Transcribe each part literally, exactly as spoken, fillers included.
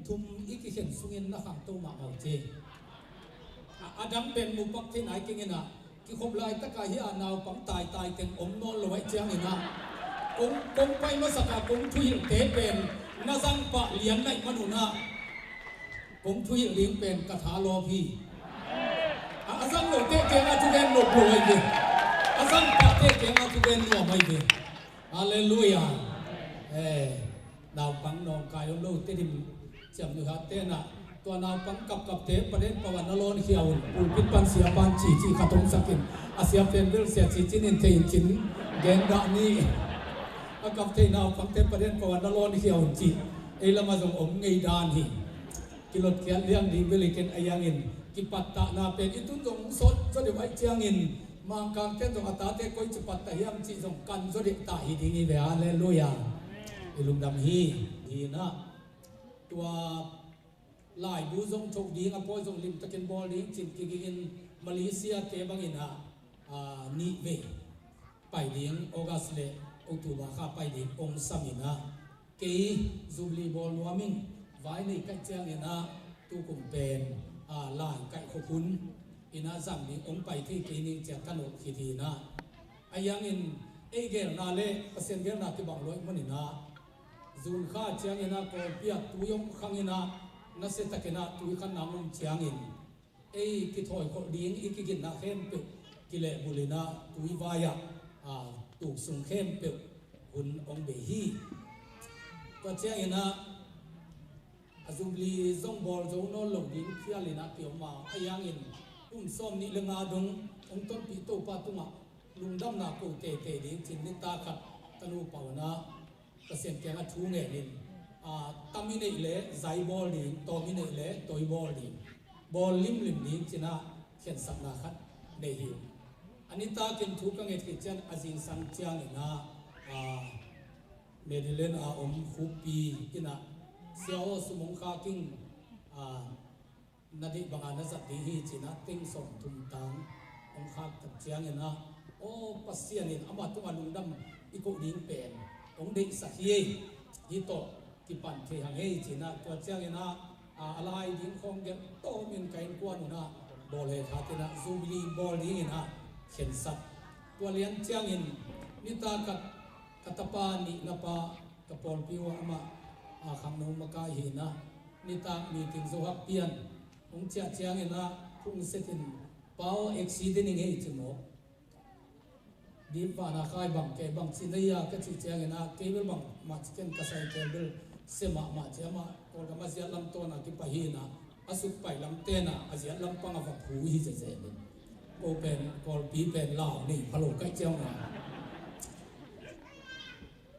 Thum i kikhen sungin na khangto mahmah uh ci. A, a dang pen mu pak thei nai keng in ah, kikhop laitak ah hi a naupang taitai teng om nawn lo ahih ciangin ah, kong, kong pai masak a kong thuhilhte pen na zang pah lian na hih man un ah, kong thuhilh ding pen ka tha lawp hi. A, a zang lote kiangah thugen nop lo ahi ve. A zang pahte kiangah thugen nuam ahi ve. Halleluiah. Eh, naupang nawngkai om lo Tedim ciamnuih khat ten ah, tua naupang kapkapte Pa Den pau ah na lawnkhia un, pulpit pan siapa'n cici khat hong sak in, a sia pen bel Sia Ci Cin in thei in cin gen dah ni. A kap thei naupangte Pa Den pau ah na lawnkhia un cih ei lamah zong om ngei dan hi. Kilotkhiat liang ding bel hi kei in, ahi hangin kipattahna pen i tun zong sawt zaw deuh ahih ciangin, Mangkangte'n zong a tate koici pattah hiam cih zong kan zaw deuh ta hi ding hi ve. Halleluiah. I lungdam hi. Hi in ah, tua laibu zong tho ding, a pawi zong limtakin bawl ding cin kigingin, Malaysia-te bangin ah, a, nih vei pai ding, August le October kha pai ding hong sam in ah, kei Jubilee bawl nuam ing, vai nei ka hih ciangin ah, tukum pen, a, lai kaihkhop hun in ah zang ding hong pai thei kei ning ci a ka nolh khit hi in ah. Ahi hangin ei geelna le Pasian geelna kibang lo ahih manin ah, June kha ciangin ah Kawlpi ah tui hong khang in ah, nasia takin ah tui khanna hong om ciangin, ei kithawi kholh ding i kiginna khempeuh kilehbulh in ah, tui vai ah, a, tuk sung khempeuh hun hong bei hi. Tua ciangin ah, a Jubilee zong bawl zo nawn lo ding phial in ah kiom a, ahi hangin kum sawmnih le nga dong hong tonpih Topa tungah lungdamna ko teitei ding cin nitak khat ka nupa un ah Pasian kiangah thu ngen in, a, tam i neih leh zai bawl ding, tawm i neih leh tawi bawl ding, bawl limlim ding ci in ah khensatna khat nei hi. A nitakin thu ka nget khit ciang a zingsang ciangin ah, a, Maryland a om Khup Pi in ah, Sia aw, sum hong khak ing, a, na deih banga na zat ding hi ci in ah, teng sawmthum tang hong khak tak ciangin ah, aw, Pasian in ama tungah lungdam i koh ding pen hong deihsak hi ei, hih tawh kipan thei hang ei ci in ah, tua ciangin ah, a, a lai ding khawng gelh tawmin ka innkuan un ah bawl het hat in ah, Jubilee bawl dingin ah khensat. Tua lian ciangin nitak khat ka tapa nihna pa, ka pawlpi uh ah amah, a, khangno makai hi in ah, nitak meeting zo hak pian hong ciah ciangin ah, phung setin, "Pa aw, accident ing ei," ci mawk. Dip vana khai bang, kei bang ci na hia ka cih ciangin ah, kei bel bangmah ci ken, ka cycle bel sia mahmah ci, amah Kawlgam a ziat lam tawn a kipai hi in ah, a suk pai lam ten ah a ziat lam pang a va phu hi zezen in. Ko pen, Kawlpi pen lau nei pha lo ka hih ciang a,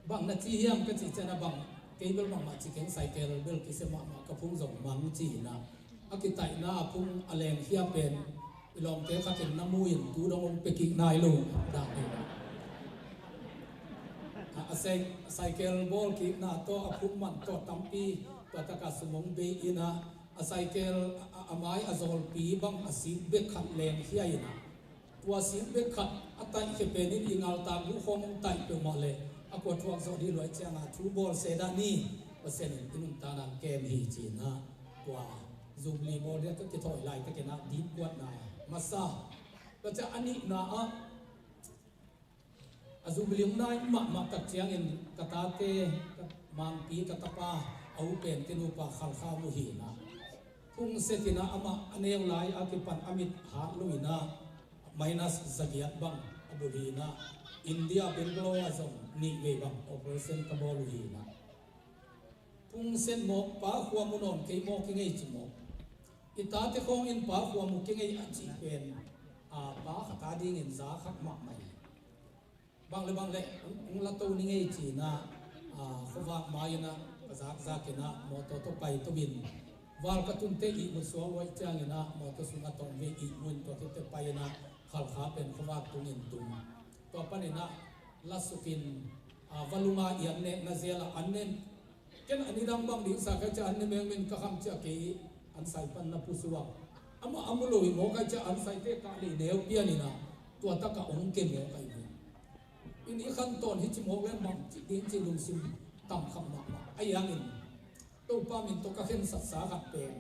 "Bang na ci hiam?" ka cih ciang a, "Bang, kei bel bangmah ci keng, cycle bel kisia mahmah, ka phung zong mang," ci in ah, a kitaihna a phung a lengkhia pen i lawmte khat in na mu in tu dong hong pia kik nai lo dan hi in ah. A, a cy-, cycle bawl kikna tawh, a phung man tawh tampi tua tak a sum hong bei in ah, a cycle a, a, a mai a zawlpi bang a seat belt khat lengkhia in ah, tua seat belt khat a taihkhia pen in i ngaltak uh khawng hong taih peuhmah leh a kua thuak zawh dih lo ahih ciang a, thu bawl se dah ni, Pasian in i nuntakna hong kem hi ci in ah, tua Jubilee bawl ding a ka kithawi laitakin ah dipkuatna masa. Tua ciang a nihna ah, a Jubilee hong nai mahmah tak ciangin ka tate, ka Mangpi, ka tapa, a u pente nupa Khalkha mu hi in ah, phung setin ah amah a neu lai a kipan a mit hat lo in ah, minus zagiat bang a bul hi in ah, India Bangalore ah zong nih vei bang operation ka bawl uh hi in ah, phung set mawk, "Pa, khua mu nawn kei maw, kingei," ci mawk. I tate khawng in, "Pa, khua mu kingei," a cih pen, a, pa khat a dingin za khak mahmah hi. Bang le bang le hong, hong la to ni ngei ci in ah, a, khuavak mai in ah ka zakzak in ah, mawtaw tawh pai to in, val ka tun teh ihmut suak lo ahih ciangin ah, mawtaw sungah tawm vei ihmut in, tua khit teh pai in ah, Khalkha pen khuavak tungin tum. Tua panin ah la suk in, a, va lum a, i an nekna zel ah an ne. Ken a nidang bang ding sa ka hih ciang, an ne mengmeng ka kham ciang, kei an sai pan na pusuak. Amah a mu lo hi maw ka hih ciang, an saite kah lei neu pian in ah, tua tak ah hong ke maw ka hi hi. In i khan tawn hi ci mawk leng bang ci ding ci lungsim tam kham mahmah. Ahi hangin Topa min tawh ka khensatsa khat pen,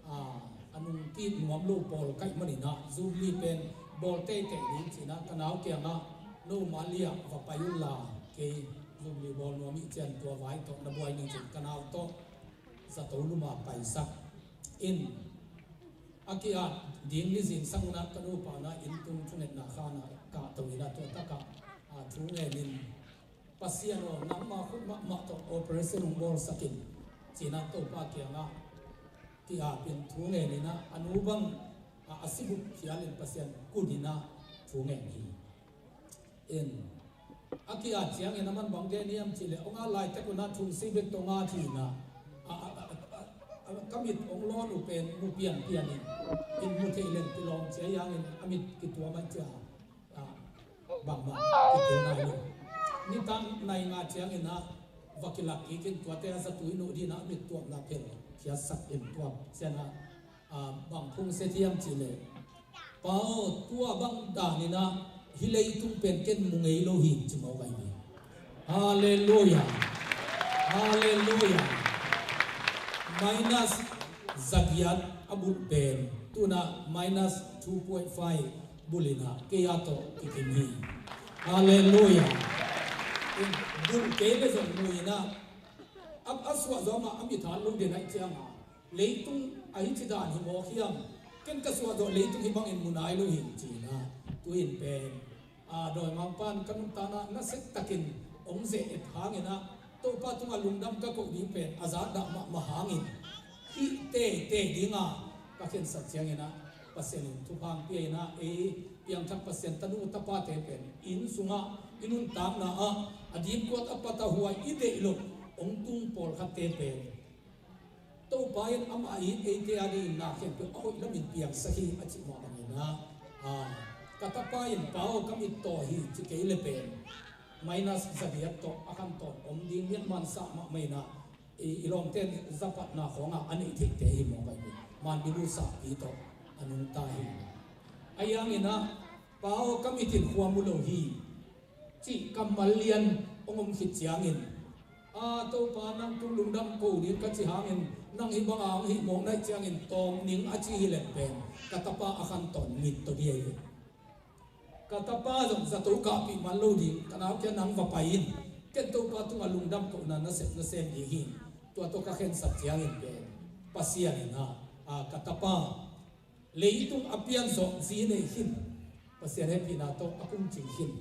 a, a nungkik nuam lo pawl ka hih manin ah, Jubilee pen bawl teitei ding ci-in ah ka nau kiangah, no Malia va pai unla, kei Jubilee bawl nuam ih ciang tua vai tawh na buai ning ci-in ka nau tawh zato lum ah paisak in, a ki-at ding ni zingsang un ah ka nupa in ah inn tung thungetna khan ah kahto in ah tua takah, a, thu ngenin, Pasian aw, nangma khut mahmah tawh operation hong bawlsak in, ci-in ah Topa kiangah ki-apin thu ngenin ah, a nu bang, a, a sibuk khialin Pasian kunin ah thu ngen hi. In, a ki-at ciangin aman bang gen hiam cih leh, hong at laitak un ah thungsi bek tawh hong at hi in ah, a, a, ka mit hong lawn uh pen mu pianpian in, in mu thei leng kilawm ci-a hi hangin a mit kituam ahih ciang, a, bangmah kitel nai lo. Nitak nai nga ciangin ah va kilak kik in, tuate a zatui nuh ding in ah a mit tuamna phel khiatsak in tuam ciangin ah, a, bang phungset hiam cih leh, Pa aw, tua bang danin ah hih leitung pen ken mu ngei lo hi ci mawk ahi hi. Halleluiah. Halleluiah. Minus zagiat a bulh pen tu-in ah minus two point five bulh in ah kei a tawh kikim hi. Halleluiah. Bulh kei le zong mu in ah, a, a suah zawh mah a mit hat lo den ahih ciangin, leitung a hih ci dan hi mawk hiam? Ken ka suah zawh leitung hih bangin mu nai lo hi ci-in ah, tu-in pen, a, dawimangpa'n ka nuntakna nasia takin hong ze-et hangin ah, Topa tungah lungdam ka koh ding pen a zahdah mahmah hangin, hih teitei ding a ka khensat ciangin ah, Pasian in thupha hong pia in ah, ei piangthak Pasian tanu tapate pen inn sungah i nuntakna ah a dipkuat a patauhhuai i deih loh hong tung pawlkhatte pen Topa in amah in eite a dingin na khempeuh a hoih lamin piangsak hi a cih mah bangin ah, a, ka tapa in, Pa aw, ka mit taw hi ci kei le pen minus zagiat tawh a khantawn om ding miatman sa mahmah in ah, i, i lawmte'n zapatna khawngah a neih theihte hi mawk ahi hi. Manbilu sahpi tawh a nungta hi. Ahi hangin ah, Pa aw, ka mit in khua mu lo hi, cih kammal lian hong om khit ciangin, a, Topa nang tung lungdam ko ding ka cih hangin, nang hih banga hong hih mawk na hih ciangin tawm ning a ci hi leh pen, ka tapa a khantawn mit tawh ding ahi ve. Ka tapa zong zato kahpih man lo ding, ka nau kiang nang va pai in, ken Topa tungah lungdam kohna nasep na sem ding hi. Tua tawh ka khensat ciangin pen Pasian in ah, a, ka tapa leitung a pian zawh zi nei khin, Pasian hehpihna tawh a kum cing khin,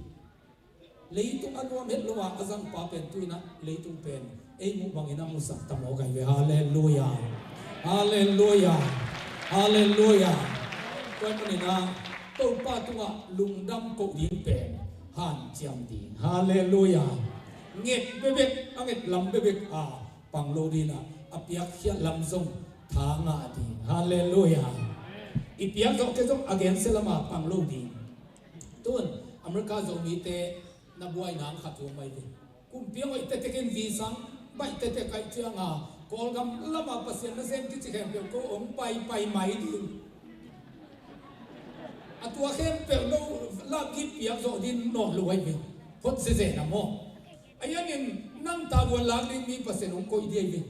leitung a nuam het lo a a zangpa pen tu-in ah leitung pen ei muh bangin a musak ta mawk ahi ve. Halleluiah. Halleluiah. Halleluiah. Tua ahih manin ah Topa tungah lungdam koh ding pen hanciam ding. Halleluiah. Nget bekbek, a nget lam bekbek a pang lo ding in ah, a piakkhiat lam zong tha ngah ding. Halleluiah. I piak zawh kei zong a gensia lam a pang lo ding. Tu-in America Zomite na buaina ang khat hong mai ding. Kumpi a hoih tektek in visa baih tektek ahih ciangin, Kawlgam lam a Pasian nasem kici khempeuh ko hong paipai mai ding. A tua khempeuh no lapgik piak zawh ding nawn lo ahi ve. Phot zeze na maw? Ahi hangin nang tavuan lak ding mi Pasian hong koih ding ahi ve.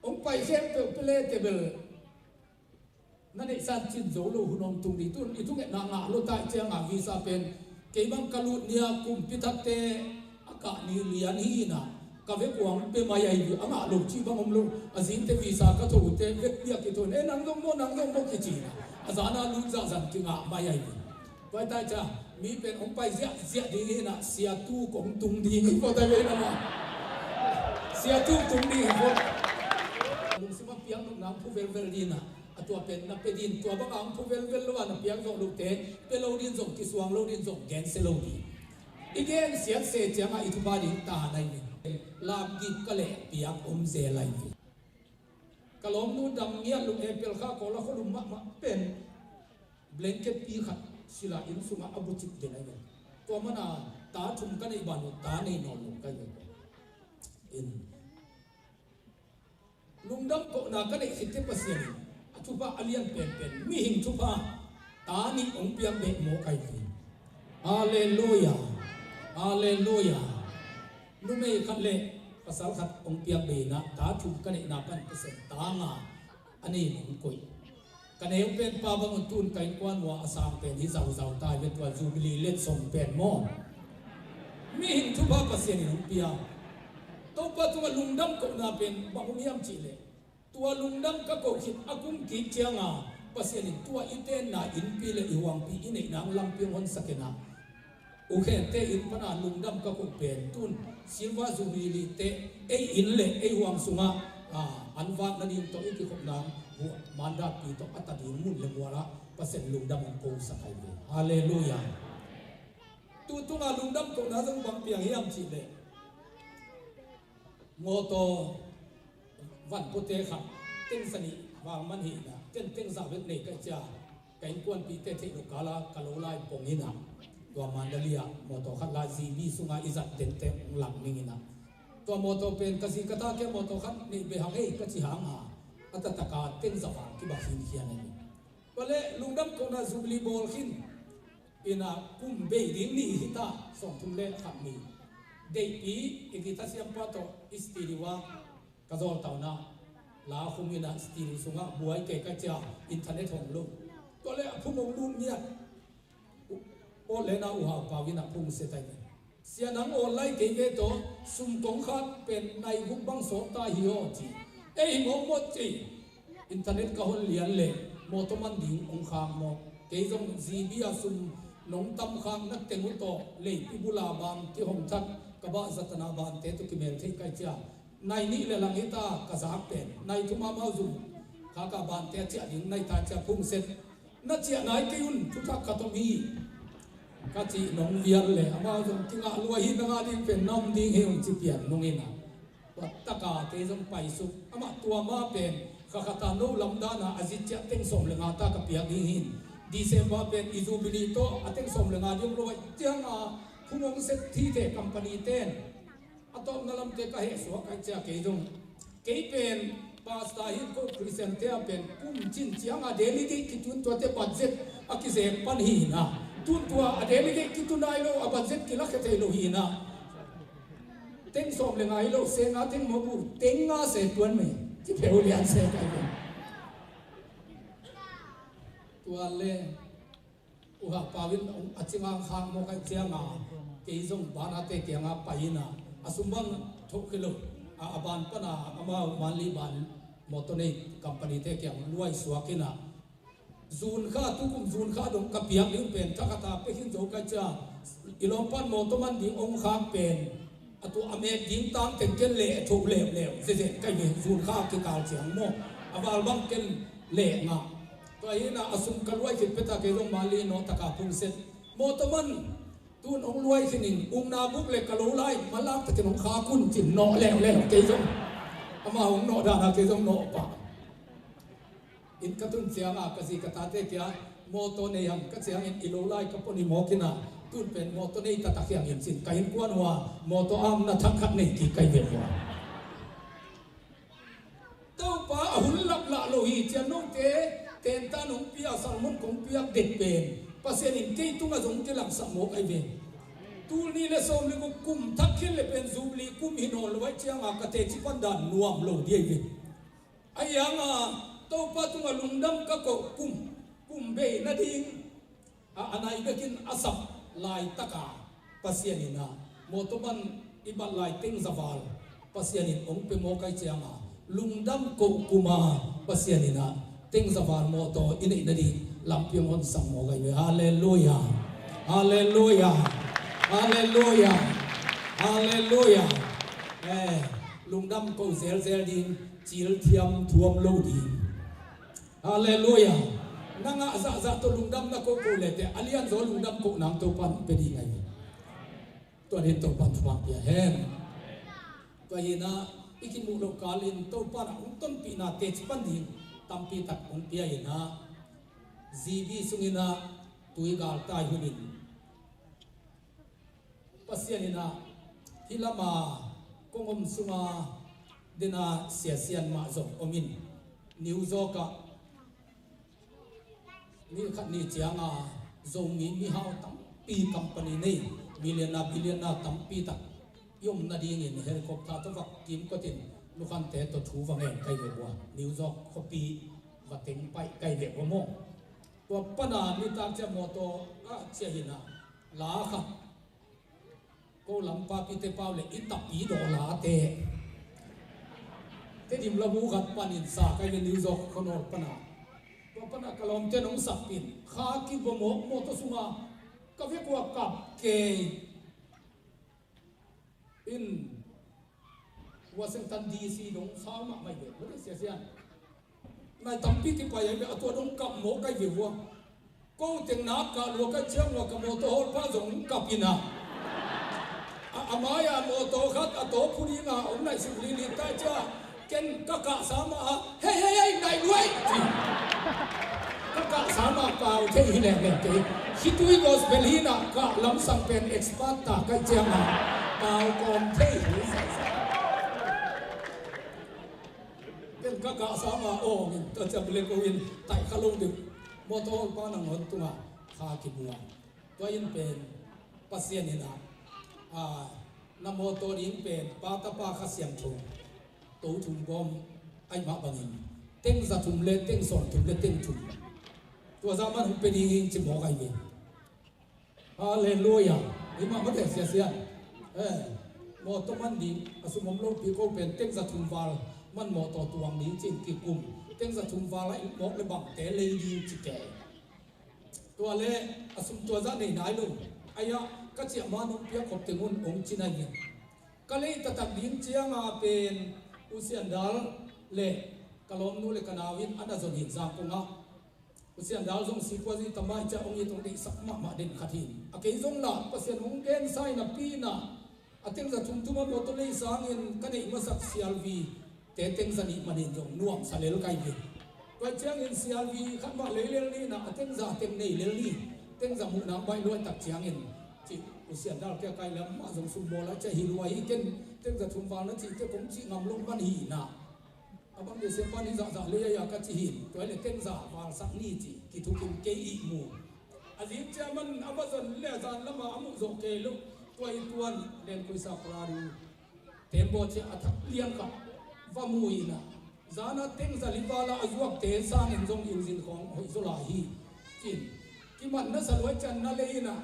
Hong pai khempeuh pele tebel. Na neihsa cin zo lo hun hong tung ding. Tu-in i thungetna ngah lo ta ahih ciangin visa pen kei bang ka lut ni a kumpi thatte a kah ni lian hi in ah, ka vekua hong pia mai ahi ve. A ngah lo cih bang om lo. A zingte visa ka tho uh teh vekpi a kitho in, "Eh, nang zong maw, nang zong maw," kici in ah, a zan a lut zahzah kingah mai ahi ve. Tua ahih ciangin mi pen hong pai ziahziah ding hi in ah, siatu kong tung ding hi. Tua ahih ciangin amah siatu tung ding hi. Lungsim a piang nopna hong phu velvel ding in ah, a tua pen na pia ding. Tua bang a hong phu velvel lo a na piak zawh lote, pia lo ding zong, kisuang lo ding zong gensia lo ding. I gensiat se ciangin i thupha ding ta na hi ve. Lapgik ka leh piak om zel ahi ve. Ka lawmnu dam ngiat lo, April kha Kawl a khualum mahmah pen blanket pi khat sila inn sungah a bucip den ahi ve. Tua mana ta thum ka neih ban uh, ta nei nawn lo ka hi ve. In lungdam kohna ka neih khit teh Pasian in a thupha a lian penpen, mihing thupha, ta nih hong piak beh mawk ahi ve. Halleluiah. Halleluiah. Numei khat le Pasal khat hong piak bei in ah, ta thum ka neihna pan Pasian ta nga a nei in hong koih. Ka neu pen pa bang un, tun ka innkuan uh a sang pen hi zauzau ta hi ve, tua Jubilee letsong pen maw. Mihing thupha Pasian in hong pia. Topa tungah lungdam kohna pen bang om hiam cih leh, tua lungdam ka koh khit a kum kik cianga Pasian in tua i tenna innpi le i huangpi i neihna lampi hong honsak in ah, u khente inn pana lungdam ka koh pen tun Silver Jubilee te ei inn le ei huang sungah, a, an vak nading tawh i kikhopna mandatpi tawh a ta ding mun le mual ah Pasian lungdam hong kosak hi ve. Halleluiah. Tu tunga lungdam kohna zong bang piang hiam cih leh, mawtaw van pute khat teng sani val man hi in ah, ken teng za bek nei ka hih ciang, ka innkuanpihte theih loh kala ka lo lai pong in ah, tua Mandalay ah mawtaw khat la G B sunga i zat tengteng hong lang ning in ah, tua mawtaw pen ka zi ka ta kiang mawtaw khat nei beh hang ei ka ci hang a, a taktaka teng za val kibang khinkhian ahi. Tua leh lungdam kohna Jubilee bawl khin in ah, kum bei ding ni hi ta, sawmthum le khat ni. Deihpi i guitar siampa tawh i studio ah ka zawltauna la khum in ah, studio sungah buai kei ka hih ciang internet hong lo. Tua leh a phung hong lut ngiat. Portland ah U Hau Pau in ah phung se tai ni. Sia, nang online kei ve tawh, sum kong khak pen nai guk bang sawt ta hi aw ci. Ei hi mawkmawk ci. Internet ka hon lian leh mawtaw man ding hong khak mawk. Kei zong G B ah sum nong tam khak na teng uh tawh, Leipi bula ban kihong thak ka bah zatana bante tawh kimel thei ka hih ciang, nai nih le lang hi ta ka zak pen, nai thum amau zum khak a bante a ciah ding nai ta ciang phung set. Na ciah nai kei un, thutak khat om hi ka cih nong vial leh, amau zong kingah lua hi, na ngah ding pen na om ding hi hong ci pian nong in ah, tua taka kei zong paisuk. Amah tua ma pen kha khat a no lam dana a zit ciah teng sawm le nga ta ka piak ding hi. December pen i Jubilee tawh a teng sawm le nga ding om lo ahih cianga phung hong set thite company ten a tawpna lamte ka heh suak ahih ciang kei zong, kei pen pastor hi ko, Christian te a pen kum cin cianga delegate kitun, tuate budget a kizek pan hi in ah, tun tua a delegate kitun nai lo, a budget kilakhia thei lo hi in ah, teng sawm le nga hi lo, se nga teng mawk uh, teng nga se tuan mei ci pheu lian se kai ve. Tua leh U Hau Pau in a ci ngang khak mawk ahih cianga, kei zong banate kianga pai in ah, a sum bang thoh kei lo a, a ban pana amau Manli ban mawtaw nei company te kiang luai suak in ah, June kha, tukum June kha dong ka piak ding pen thakhat a pia khin zo ka hih ciang, i lawmpan mawtaw man ding hong khak pen, a tua a mek ding tang teng ken leh tho leuleu zezen kai ve, June kha kikal ciang maw, a val bang ken leh ngah. Tua hi in ah, a sum ka luai khit peta kei zong Manli nawh taka phung set, mawtaw man tun hong luai khin in, ukna buk le ka lo lai malak takin hong khak un cin nawh leuleu kei zong. Amau hong nawh dana kei zong nawh pah. Inn ka tun cianga ka zi ka tate kiang, mawtaw nei hang ka ci hangin, i lo lai ka pon hi mawk in ah, tun pen mawtaw nei taktak hi hang in cin, ka innkuan uh a mawtaw a omna thak khat nei kik kai ve uh a. Topa, a hun laplah lo hi ciang note tentan hong pia, sermon kong piak det pen Pasian in kei tungah zong kilangsak mawk ahi ve. Tul nih le sawm le guk kum thak khin le pen Jubilee kum hi nawn lo ahih cianga ka teci pan dan nuam lo ding ahi ve. Ahi hanga Topa tungah lungdam ka koh kum, kum bei nading a, a nai bekin a sap laitaka Pasian in ah, mawtaw man i bat lai teng za val Pasian in hong pia mawk ahih cianga, lungdam koh kuma Pasian in ah teng za val mawtaw i neih nading lampi hong honsak mawk ahi ve. Halleluiah. Halleluiah. Halleluiah. Halleluiah. Eh, lungdam koh zelzel ding, cil thiam thuam lo ding. Halleluiah. Na ngah zahzah tawh lungdam na koh koh leh teh, a lianzaw lungdam koh nang Topa in pia ding ahi ve. Tua ding Topa in thupha pia hen. Tua hi in ah, i kimuh loh kalin Topa in ah hong tonpihna teci pan ding tampi tak hong pia hi in ah, G B sung in ah tui gal tai hun in Pasian in ah, hih lama kong om sunga dena siasian mah zong om in, New York ah ni khat ni cianga Zomi mihau tampi company nei, millionaire, billionaire tampi tak i om nadingin helicopter tawh va kimkotin lukhante tawh thu va ngen kai ve ua, New York khuapi va teng paih kai ve ua maw. Tua pana nitak ciang mawtaw a ciah hinah la khat, ko lampa pite pau le i tapi dawh late, Tedim labu khat panin sa kai ve, New York khuanawl pana. Tua pana ka lawmte nong sakpin kha kibomawk mawtaw sunga ka vek ua kap kei in Washington D C dong sau mahmah hi ve, mawtaw siasia. Nai tampi kipai ahi ve, a tua dong kap mawk ahi ve vua. Ko teng nak kah lua ka ciang ua ka mawtaw hawlpa zong kap ina. A, a mai-a mawtaw khat a tawp hu dinga om naih suk lili tai cia. Ken ka kahsa mah a, "Hei, hei, hei, naih luai," ci. Ka kahsa mah pau thei hi leh leh kei. Khitui gospel hi na kah lamsang pen expert ta kaih cianga pau kawm thei hi. Ken ka kahsa mah awngin ka ciam le ko in taih kha lo deuh. Mawtaw hawlpa nangawn tungah kha kimuang. Tua in pen Pasian in ah, a, na mawtaw ding pen Pa, Tapa, Kha Siangtho to thum gawm ahi mah bangin teng za thum le teng sawm thum le teng thum tua zah man hong pia ding hi ci mawk ahi ve. Halleluiah. Ahi mah mate siasia. Eh, mawtaw man ding a sum om lopi ko pen teng za thum val man mawtaw tuang ding ci-in kikum. Teng za thum val ahi mawk le bangte lei ding ci kei. Tua le a sum tua zah nei nai lo. Aia ka ciah ma nong piak khop teng un ong ci nai hi. Ka lei taktak ding cianga pen U Sian Dal le ka lawmnu le ka nau in a na zon hi Zangkong ah. U Sian Dal zong sikua zi tamai ciah ong it ong deihsak mahmah den khat hi. A kei zong lah Pasian hong gensa in a pi in ah a teng za thum thum a mawtaw lei sangin ka neih masak sialvi te teng za nih manin zong nuamsa lel kai hi. Tua ciangin sialvi khat mah lei lel ni na a teng za teng nei lel ni. Teng za muh nang baih luai tak ciangin ci U Sian Dal kia kai lam mah zong sum bawl a cia hi luai hi ken teng za thum val na ci te kong ci ngam lo man hi na. A bang de siapa ni zahzah lei a ka ci hi. Tua le teng za val sak ni ci kithukim kei i mu. A zing cia man a va zon le a zan lama a muh zawh kei lo. Tua i tuan len kuisa paradu tembaw ciah a thak lian kha va mu ina. Zana teng za li vala a zuakte sangin zong in zin khawng hoih zaw lai hi. Cin kiman na sa luai cian na lei ina.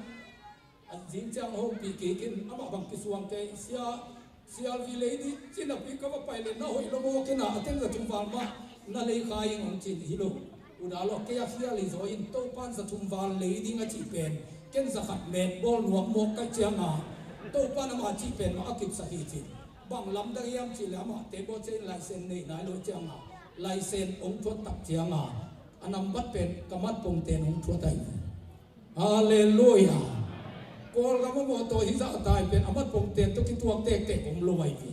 A zing ciang hopih kik in amah bang kisuang kei sia sialvi lei di cin a pi ka va pai le na hoih lo maw kina a teng za thum val mah na lei kha ing ong cin hi lo. Uda lo kei a khial hi zaw in Topan za thum val lei ding a cih pen ken za khat met bawl nuam mawk kaih cianga Topan amah cih pen mah a kipsak hi cin. Bang lamdang hiam cih le amah te bawl ciah in laisen nei nai lo cianga laisen ong thuat tak cianga a nambat pen ka mat pongten ong thuat ahi. Halleluiah. Kawlgam a mawtaw hi zah a tai pen a mat pongten tawh kituak tektek om lo ahi hi.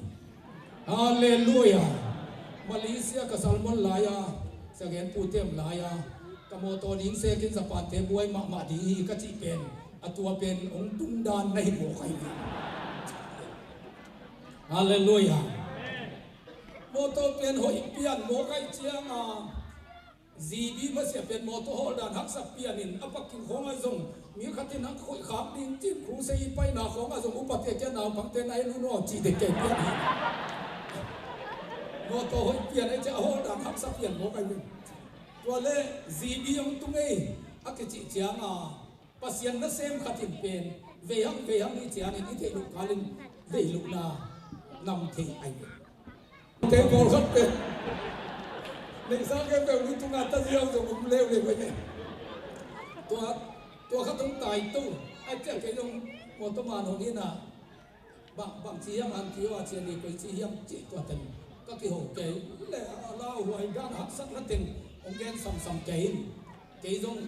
Halleluiah. Malaysia ka salmon lai-a sagen putem lai-a ka mawtaw ding sekin zapante buai mahmah ding hi ka cih pen a tua pen hong tungdan na hi mawk ahi hi. Halleluiah. Mawtaw pen hoih pian mawk ahi cianga G B masiah pen mawtaw hawldan haksa pianin a pakin khawngah zong mi khatin a khoih khak ding cin khusei i paina khawngah zong upate kia naupangte na en un aw cih dek kei pian hi. Mawtaw hoih pian a cia a hawldan haksa pian mawk ahi. Tua le G B hong tung ei a kicih cianga Pasian nasem khat in pen veihang veihang hi ciangin i theih loh kalin veih lohna nam thei ahi ve. Te pawlkhat pen neihsa ke peuh ni tunga ta ziau zong om leuleu ahi ve. Tua tua khat hong tai to ai ciah kei zong mawtaw man hong ina. Bang, bang ci hiam an kio a cia ni koi ci hiam ci tua ten ka kiho kei le a lauhuai dan haksakna ten hong gen samsam kei in kei zong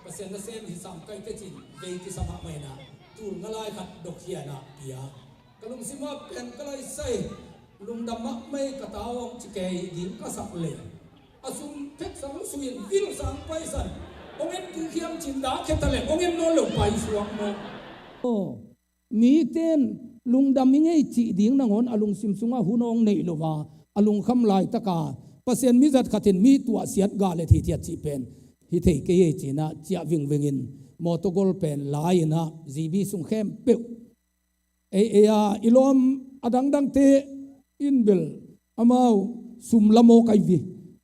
Pasian nasem hi sam kai te cin vei kisam ah maina tul nga lai khat dok hiana pia ka lungsim ah pen ka lai sai lungdam ah mai ka tau hong ci kei ding ka sak le a sum thek sang suin vil sang paisan hong en kik hiam cin dah kheta le hong en nawn lo pai suak maw? Miten lungdam i ngei cih ding nangawn a lungsim sungah hun awng neih lo a, a lungkham laitaka Pasian mizat khatin mi tuahsiat gah le thithiat cih pen hi thei kei ei cinah ciah vingvingin mawtaw gol pen lai-inah G B sung khempeuh Ei, ei a, i lawm a dangdangte in bel amau sum la mawk ai ve.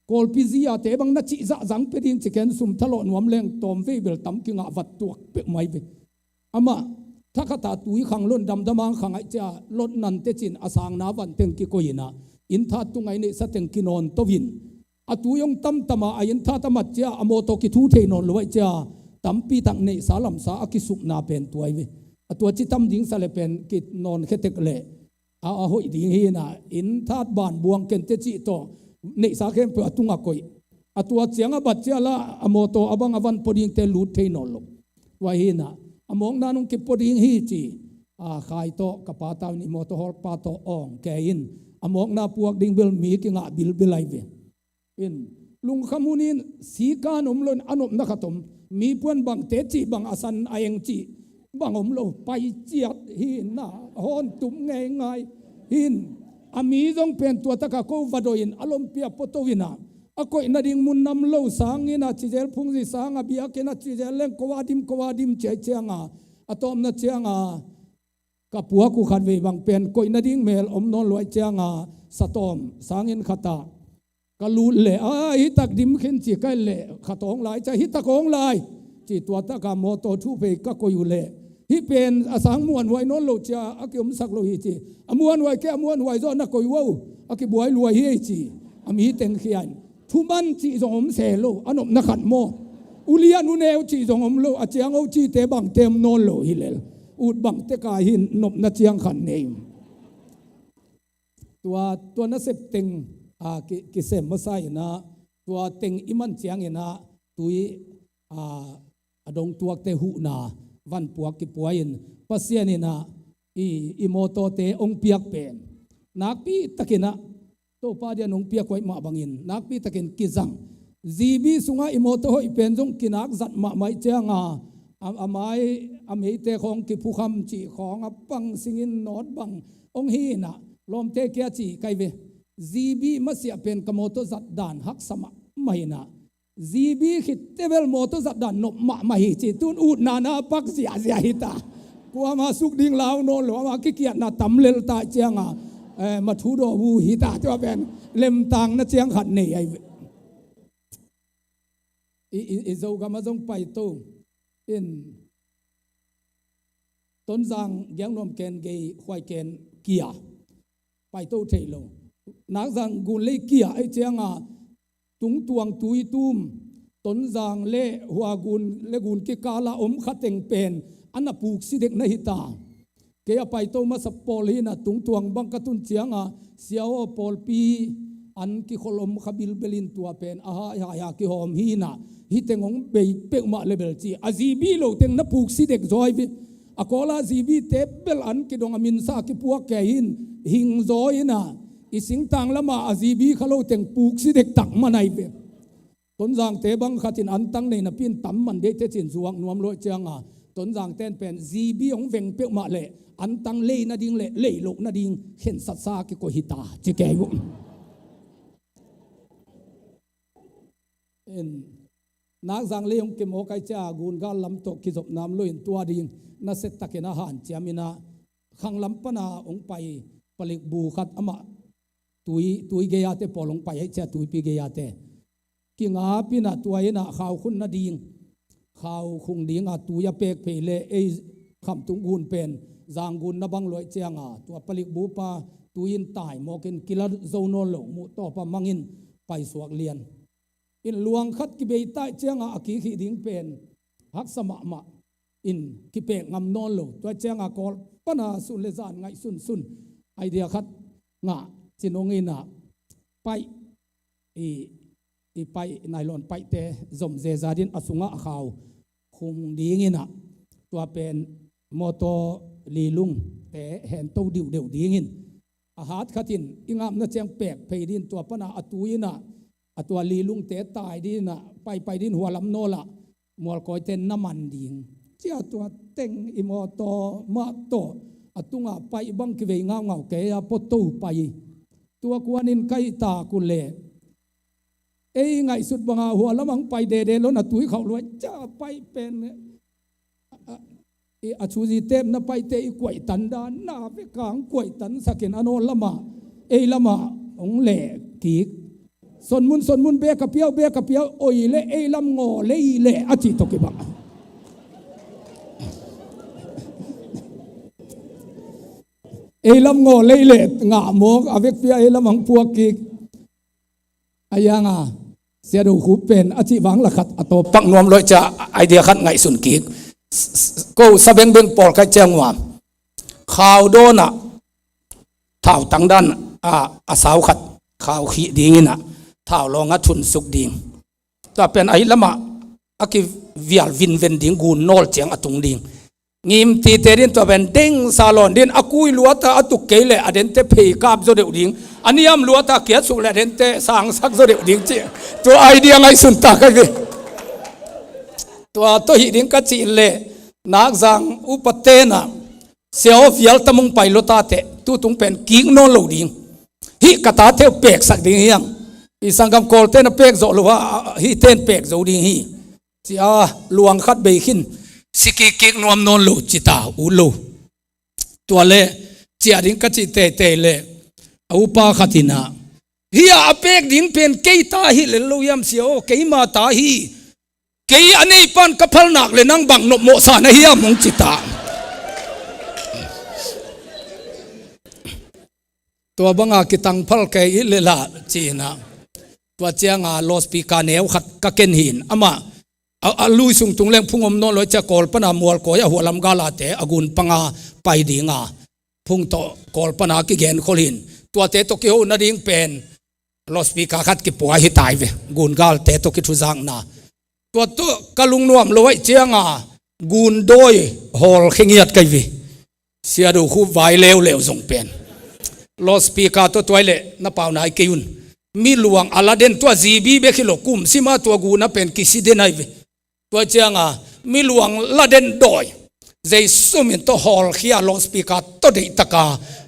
Kawlpi zia te bang na cih zahzang pia ding ci ken sum thalawh nuam leng tawm vei bel tam kingah vat tuak peuhmah ai ve. Amah thakhata tui khang lon damdamang khang ai cia lotnante cin a sangna vanteng kikoihina inn that tungai neihsa teng kinawn toin a tui hong tamtama a inn that a mat cia a mawtaw kithu thei nawn lo ai cia tampi tak neihsa lamsa a kisupna pen tuai ve. A tua ci tam ding sa le pen kinawn khetek le a, a hoih ding hina inn that ban buang kente cih tawh neihsa khempeuh a tungah koih. A tua ciang a bat cia la a mawtaw a bang a van pua dingte lut thei nawn lo. Tua hina a mawkna nung kipua ding hi ci. A khai tawh ka pa tau in i mawtaw hawlpa tawh awng kei in a mawkna puak ding bel mi kingah bilbil ai ve. In lungkham hun in sikan om lo in a nopna khat om mi puan bangte cih bang a san a eng cih bang om lo pai ciat hina hawn tum ngeingai hin a mi zong pen tua taka ko vadoi in a lompia potoina a koih nading mun nam lo sangin a cizel phungzi sang a biakin a cizel leng kowa dim kowa dim ciai cianga a tawmna cianga ka puak uh khat vei bang pen koih nading mel om nawn luai cianga satawm sangin khata ka lut leh a hitak dim khin ci kai leh khat awng lai cia hitak awng lai ci tua taka mawtaw thu phei ka koih uh leh hih pen a sang muanhuai nawn lo cia a kiomsak lo hi ci a muanhuai ke a muanhuai zaw na koih uh a kibuai luai hi ei ci a mi teng khian thuman cih zong om se lo a nopna khat maw ulian uneu cih zong om lo a ciang o cihte bangte om nawn lo hi lel ut bangte ka hin nopna ciang khat nei. Tua, tua nasep teng a, ki, kisem masa inah tua teng i man ciang inah tui a, a dong tuakte huhna vanpuak kipuai in Pasian inah i, i mawtawte ong piak pen nakpi takinah Topa dia nong piak huai mah bangin nakpi takin kizang. Zibi sungah i mawtaw hoih pen zong kinak zat mahmah ih cianga a, a mai a meite khawng kiphukham cih khawng a pang singin nawt bang ong hi inah lawmte kia ci kai ve. Zibi masiah pen ka mawtaw zat dan haksa mahmah inah zibi khitte bel mawtaw zat dan nop mahmah hi ci tun utna na pak ziahziah hita. Kuama suk ding lau nawn lo ama kikiatna tam lel ta cianga eh, mathu daw bu hita tua pen lemtang na ciang khat nei ai ve. I, i, i Zogam a zong paito in Tonzang giangnuam ken gei huai ken kia paito thei lo. Nakzang gun lei kia ei cianga tungtuang tui tum Tonzang le hua gun le gun kikala om khateng pen a na puksi dek na hita. Kei a paito masa pawl hina tungtuang bang ka tun cianga siaw pawlpi an kikhol om kha bilbelin tua pen a haihaiha kihawm hina hiteng hong bei peuhmah lebel ci a zibi loteng na puksi dek zaw ai ve. A kawla zibite bel an kidong a minsa kipuak kei hin hing zaw ina i singtang lama a zibi kha loteng puksi dek tak man ai ve. Tonzangte bang khatin antang nei napi in tam man deihte cin zuak nuam luai cianga Tonzangte in pen zibi hong veng peuhmah le antang lei nading le lei loh nading khensatsa kikoih hita ci kei uh. Nakzang lei hong kimawk ai cia gungal lam tawh kizopnam lo in tua ding nasia takin a hanciam ina khanglam pana hong pai palik bu khat amah tui, tui gei-ate pawl hong pai ai cia tuipi gei-ate kingap ina tua ina khau khun nading khau khung dinga tui a pek phei le ei khamtung gun pen zang gun na bang luai cianga tua palik bupa tui in tai mawkin kila zo nawn lo muh tawpa mangin paisuak lian in luang khat kibei tai cianga a kikhih ding pen haksa mahmah in kipek ngam nawn lo tua cianga kawl pana sun le zan ngaih sunsun idea khat ngah cinong ina paih i, i paih nailon paihte zom zezadin a sungah a khau khung dingina tua pen mawtaw lilungte hento diuhdeuh dingin a hat khatin i ngapna ciang pek phei din tua pana a tuina a tua lilungte tai dina paipai din hualam nawla mualkawite na man ding cia tua teng i mawtaw mah tawh a tunga paih bang kivei ngaungau kei a pawto pai tua kuanin kai tak uh le ei ngaihsut banga hualam ang pai dede lona tui khauh luai cia paih pen I a thuzi tep na paite i kuaihtan dan na vekang kuaihtan sakin a nawl lamah ei lamah hong leh kik. Sonmun, sonmun, bek a piau, bek a piau, oi le ei lam ngaw lei le a cih tawh kibang. Ei lam ngaw lei le ngah mawk a vekpi a ei lam hong puak kik. A yang a Sia Do Khup pen a cih vang la khat a tawp pak nuam loi cia idea khat ngaihsun kik. S-, s-, ko sa bengbeng pawl kai ciang ua khau dawnah thau tang dan a, a sau khat khau khih dingin ah thau lawng a thunsuk ding. Tua pen ahi lamah a kivial vinven ding, gun nawl ciang a tung ding. Ngim tite din tua pen dengsa lawn din a kui luata a tuk kei le a dente phei kap zaw deuh ding. A niam luata kiat suk le a dente sangsak zaw deuh ding ci. Tua idea ngaihsun ta kai ve. Tua tawh hih ding ka cih le Nakzang upa tenah Sia aw vial tamung pai lo tate, tutung pen kik nawn lo ding. Hih ka tate uh peksak ding hiam? I sanggam Kawlte na pek zawh lo a, a, hih ten pek zo ding hi. Cia luang khat bei khin, si kik kik nuam nawn lo ci ta, ut lo. Tua le ciah ding ka cih teitei le a upa khat in ah, hih a pek ding pen kei ta hi lel lo hiam Sia aw, keima ta hi. Kei a neipan ka phalnak le nang bang nopmawhsa na hiam hong ci ta. Tua banga kitangphal kei i le lah ci-in ah, tua cianga loudspeaker neu khat ka ken hi-in amah a, a lui sung tung leng phung om nawn lo cia Kawl pana Mualkawi a hualam galate a gun panga pai dinga phung tawh Kawl pana kigen khol hi-in tuate tawh kiho nading pen loudspeaker khat kipua hi tai ve, gun galte tawh kithuzakna. Tua tawh ka lungnuam lo aih cianga gun dawi hawl khe ngiat kai ve. Sia Do Khup vai leuleu zong pen loudspeaker tawh tuai leh na pau nai kei un. Mi luang a la den tua G B bek hi lo, kum sima tua guna pen kisi den ai ve. Tua cianga mi luang la den dawi zei sumin tawh hawl khia loudspeaker tawh deihtaka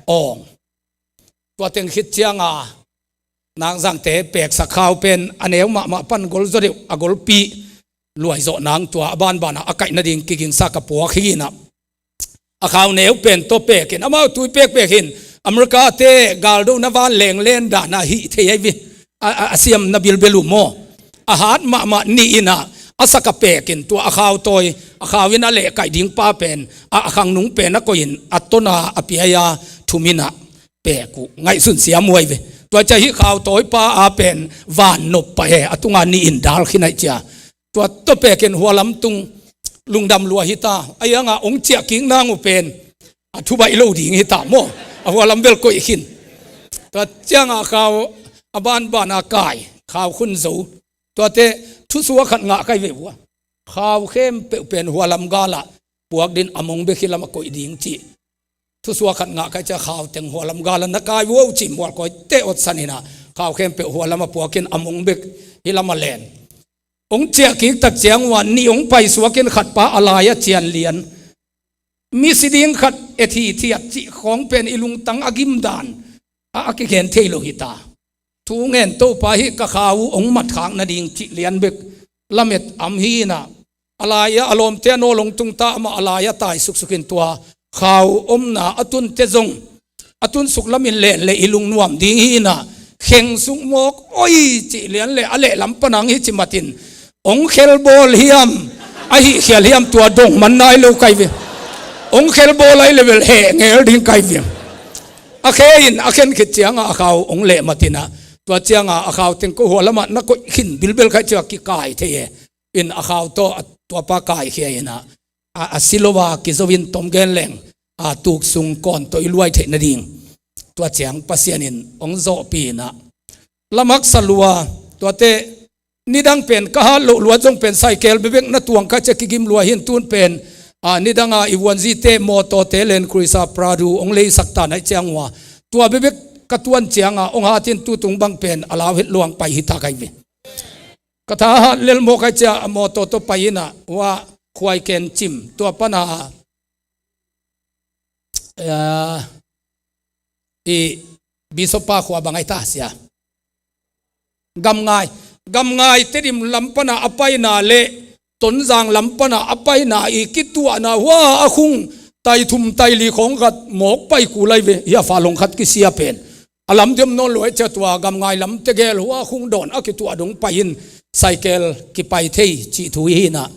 awng. Tua teng khit cianga Nakzangte peksak khau pen a neu mahmah pan gol zaw deuh a golpi luai zawh nang tua a banbanah a kaih nading kigingsa ka puak hi inah a khau neu pen tawh pekin amau tui pekpek hin America te galdo na van lenglen dana hih thei ai vi a, a, a siam na bilbel uh maw? A hat mahmah nih inah a saka pekin tua a khau tawi a khau in a lehkaih ding pa pen a, a khangnung pen a koihin a tona a piaia thum inah pek uh ngaihsun siam huai ve. Tua cia hih khau tawipa a pen van nop pah e a tunga nih in dal khin aih cia. Tua tawh pekin hualam tung lungdam lua hita. A ianga ong ciah kik nang uh pen a thubaih lo ding hita maw? A hualam bel koih khin. Tua cianga khau a banbana kai khau khun zo. Tuate thusua khat ngah kai ve vua. Khau khempeuh pen hualam galah puak din a mong bek hi lam a koih ding cih thusua khat ngah kai cia khau teng hualam galah na kai vua uh cih Mualkawi te otsan inah khau khempeuh hualam a puakin a mong bek hi lam a len. Ong ciah kik tak ciang uan nih ong paisuakin khatpa a lai a cian lian. Mi si ding khat et hithiat cih khawng pen i lungtang a gimdan a, a kigen thei lo hita. Thu ngen Topa hi ka khau uh ong matkhak nading cih lian bek lamet am hi inah a lai-a a lawmte a nawl ong tungta amah a lai-a tai suksukin tua khau omna a tunte zong a tunsuk lamin len le i lungnuam ding hi inah khengsuk mawk oi cih lian le a lehlam panang hi ci matin ong khelbawl hiam ahi khial hiam tua dong man nai lo kai ve. Ong khelbawl ai le bel heh ngel ding kai ve. A khe in a khen khit cianga a khau ong leh matinah tua cianga a khau teng ko hualamah na koih khin bilbel kai cia kikai thei e. In a khau tawh a tuapa kaikhia inah a, a si lo a kizo in tom gen leng a tuksung kawn tawh i luai theih nading tua ciang Pasian in ong zawhpi inah lamak sa lua. Tuate nidang pen ka hat loh luat zong pen saikel bebek na tuang kha cia kigim lua hin tun pen a nidanga i vuanzite mawtawte Land Cruiser Prado ong leisak ta naih ciang ua tua bebek ka tuan cianga ong hatin tutung bang pen a lau het luang pai hita kai ve. Ka tha hat lel mawk ai cia a mawtaw tawh pai inah hua khuai ken cim tua pana, eh, i Bishop pa khua bang ai ta sia. Gamngai, Gamngai Tedim lam pana a paina le Tonzang lam pana a paina i kituahna hua a khung tai thum tai li khawng khat mawk pai kul lai ve. Hia fa long khat kisia pen a lam diam nawn lo ai cia tua gamngai lam tegel hua khung dawn a kituah dong pai in cycle kipai thei cih thu hi hinah.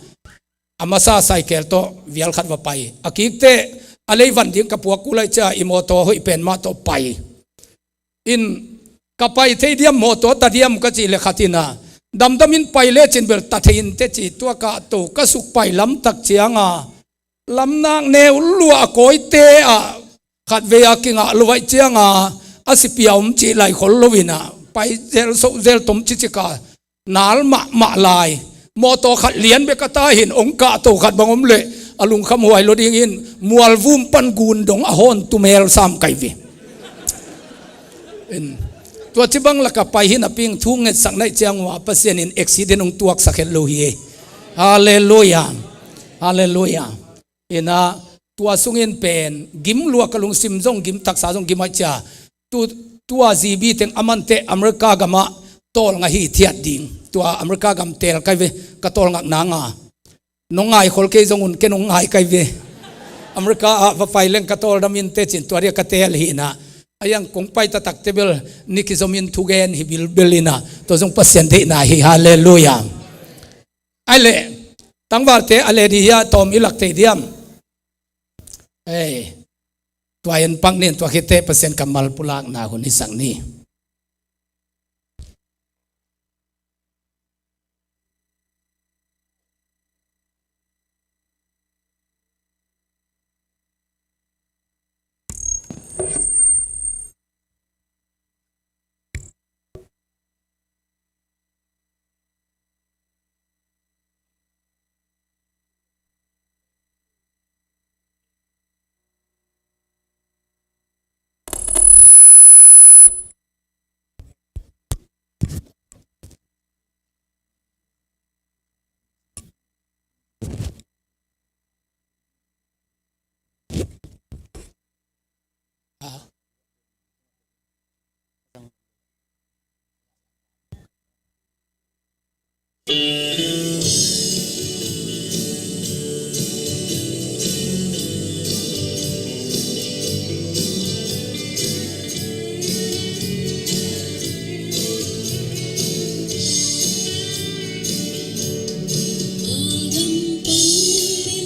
A masa cycle tawh vial khat va pai. A kikte a leivan ding ka puak kul lai cia i mawtaw hoih pen mah tawh pai. In ka pai thei diam, mawtaw ta diam ka cih le khat in a damdam in pai lecin bel ta thei in teci tua kah to ka suk pai lamtak cianga lamnak neu luah a kawite ah khatvei a kingah lo vaih cianga a sipia om cih lai khol lo inah pai zel soh zel tom cicika nal mahmah lai. Mawtaw khat lian bek a ta hin ong kahto khat bang om leh a lungkham huai lo dingin mualvum pan gun dong a hawn tumel sam kai ve. Tua ci bang laka pai hi naping thu ngetsak naih ciang ua Pasian in accident ong tuaksak het lo hi. Halleluia. Halleluia. Ina tua sungin pen gim lua ka lungsim zong gim taksa zong gim aih cia. Tu tua G B teng a mante America gamah tawl ngah hi thiat ding. Tua America gam tel kai ve ka tawl ngak nanga. Nong ngai khol kei zong un ke nong ngai kai ve. America ah va pai leng ka tawl dam in tecin tua dia ka tel hi na. A yang kong pai ta takte bel ni kizom in thugen hi bilbel ina. Tua zong Pasian deihna hi. Halleluia. Ai le tangvalte a le di hia tawm i lak thei diam? Ei, tua en pak nin tua khite Pasian kammal pulakna hun i sak ni.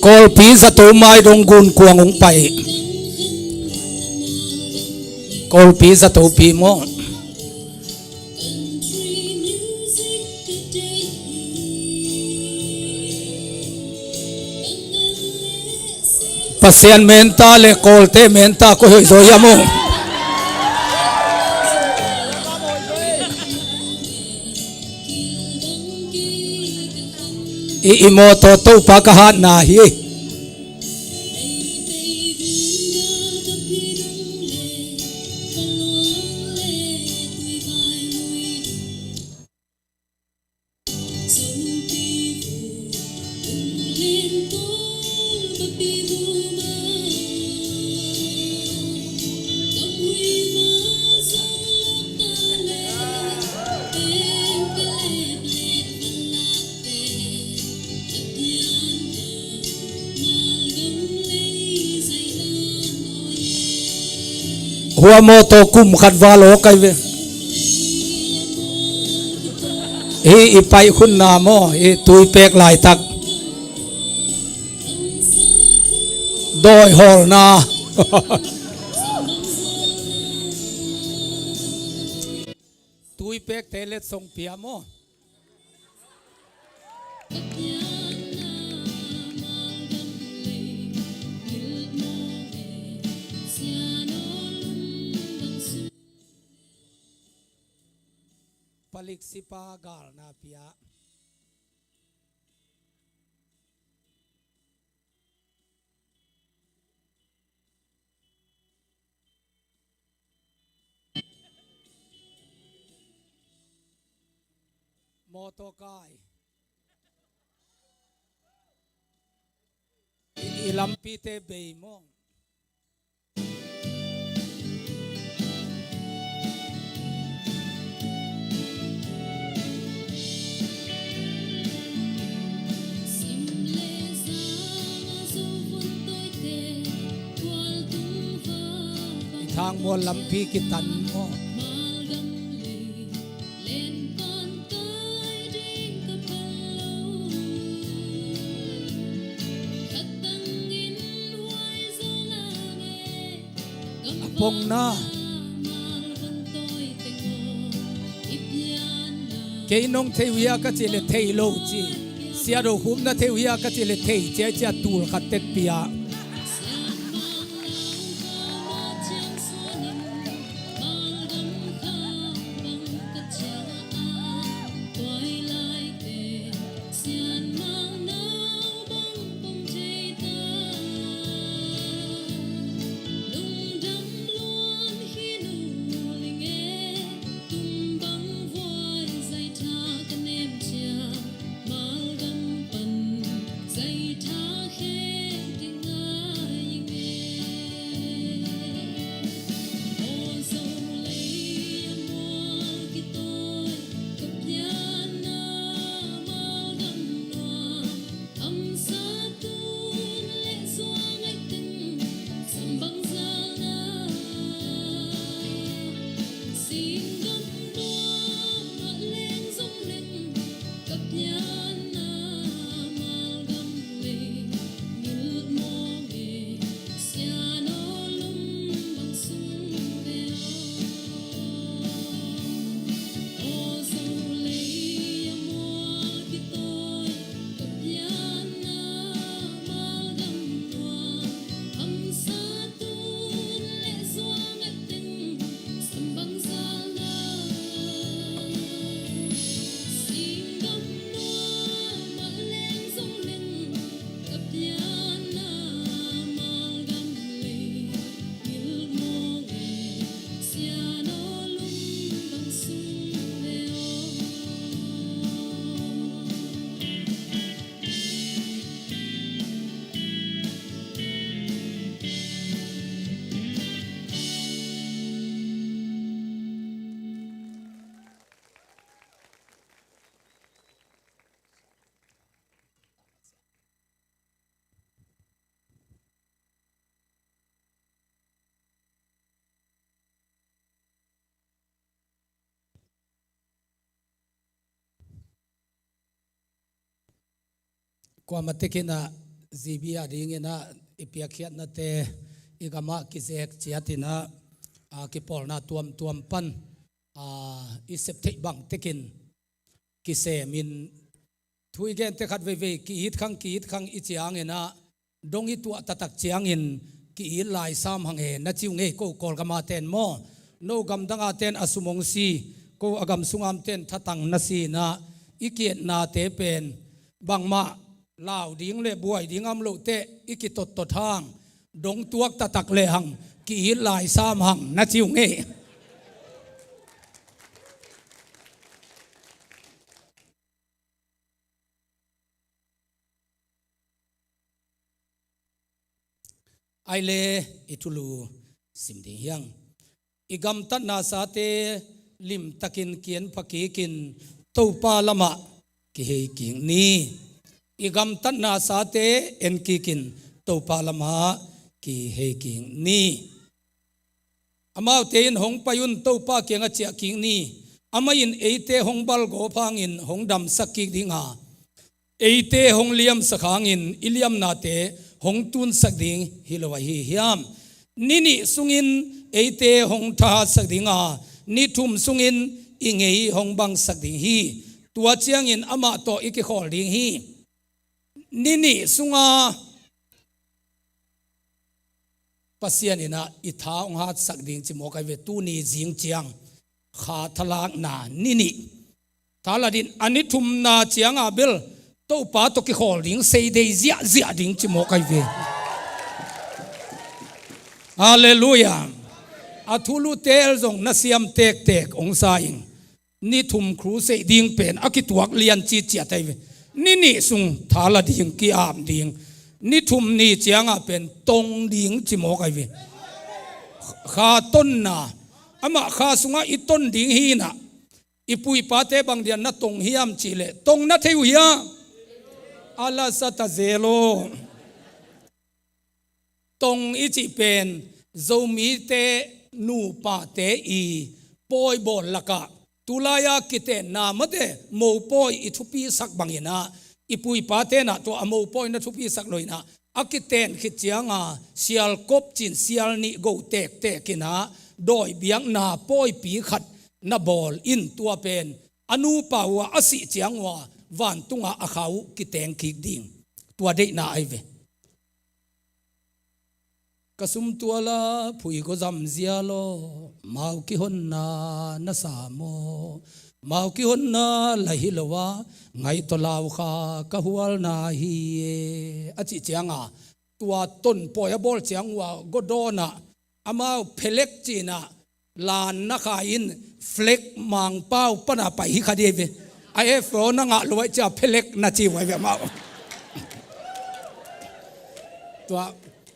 Kawlpi zato mai dong gun kuang ung pai. Kawlpi zatopi maw? Pasian menta le Kawlte menta koi hoih zaw hiam uh? I, i mawtaw Topa ka hatna hi. Hua mawtaw kum khat val aw kai ve. Hi i paih khunna maw, i tuipek laitak. Dawi hawlna. Tuipekte letsong pia maw? Palik sipa galna pia. Mawtaw kai. I, i lampite bei maw? Thang mual lampi kitan maw? A pongna. Kei nong thei uh hia ka cih leh thei lo ci. Siado Khum na thei uh hia ka cih leh thei ciaicia tul khat tet pia. Kuamah tekin ah, G B a dingin ah, i piakkhiatnate, i gamah kizek ciatin ah, a, kipawlna tuamtuam pan, a, i sep theih bang tekin kisemin, thu i gente khat veivei ki-it khang, ki-it khang i ciangin ah, dong i tuah taktak ciangin ki-it lai sam hang e, na ci uh ngei ko Kawlgam a ten maw. No gamdang a ten a sum hong si, ko a gam sung a om ten thatang na si in ah, i ki-etnate pen bangmah lau ding le buai ding a om loh teh i kitottot hang, dong tuak taktak le hang, ki-it lai sam hang, na ci uh ngei. Ai le, i thulu sim ding hi hang. I gamtatna sate limtakin kienpha kikin Topa lamah kihei kik ni. I gamtatna sate en kikin Topa lamah kihei kik ni. Amaute in, "Hong pai un, Topa kiangah ciah kik ni. Amah in eite hong balgawp hangin hong damsak kik ding a, eite hong liamsak hangin i liamnate hong tunsak ding hi lo ahi hiam? Ni nih sungin eite hong thahatsak ding a, ni thum sungin i ngei hong bangsak ding hi. Tua ciangin amah tawh i kikhawl ding hi." Ni nih sunga Pasian in ah i tha hong hatsak ding ci mawk ahi ve. Tuni zing ciang kha thalakna ni nih. Tha la ding, a ni thumna cianga bel Topa tawh kikhawl ding, sei dei ziahziah ding ci mawk ahi ve. Halleluiah. A thulu tel zong na siam tektek hong sa ing. Ni thum crusade ding pen a kituak lian ciciat ahi ve. Ni nih sung tha la ding, ki-ap ding. Ni thum ni cianga pen tong ding ci mawk ahi ve. Kha tonna. Amah kha sungah i ton ding hi in ah, i pu i pate bang dia na tong hiam cih leh, tong na thei uh hia? A la sa ta zel aw. Tong i cih pen Zomite nupate i pawi bawl lakah tulai-a kitenna mate mopawi i thupisak bangin ah, i pu i pate in ah tua a mopawi na thupisak lo in ah, a kiten khit cianga sial kop cin sial nih go tektek in ah dawi biakna pawipi khat na bawl in, tua pen a nupa uh a sih ciang uh a vantungah a kha uh kiteng kik ding, tua deihna ahi ve. Ka sum tuala phuigua zamzia law, mau kihonna na sa maw? Mau kihonna la hi lo a, ngaih tawh lau kha ka hualna hi e, a cih cianga tua tonpawi a bawl ciang uh a gawdawnah amau phelek cinah lan na khai in, flag Mangpau pana pai hi kha dih ve. A F O na ngah lo ai cia phelek na ci uh ai ve amau. Tua,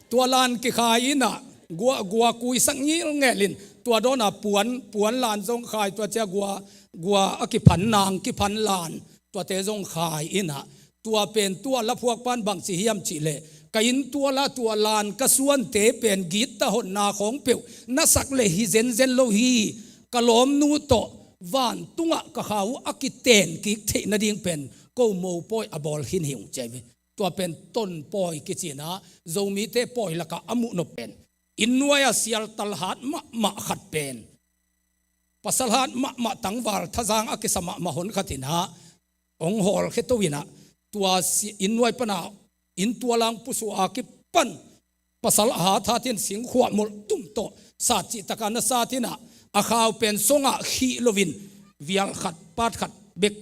tua lan kikhai inah gua, gua kuisak ngilngel in, tua dawnah puan, puan lan zong khai, tua cia gua, gua a kiphan nang kiphan lan, tuate zong khai inah, tua pen tua laphuak pan bangci hiam cihleh, ka inn tuala tua lan ka suante pen gitta honna khawng peuh na sak le hi zenzen lo hi, ka lawmnu tawh vantungah ka kha uh a kiten kik theih nading pen ko mopawi a bawl khin hi ung ci ai ve. Tua pen tonpawi kicinah Zomite pawi lakah a muhnop pen inn nuai-ah sial talhat mahmah khat pen, pasal hat mahmah tangval thazang a kisa mahmah hon khat inah hong hawlkhia to inah, tua si-, inn nuai pana inn tualang pusuh a kipan pasal a hat hat in singkhuah molh tum tawh sat cih takah na sat inah, a khau pen songah khih loin vial khat pat khat bek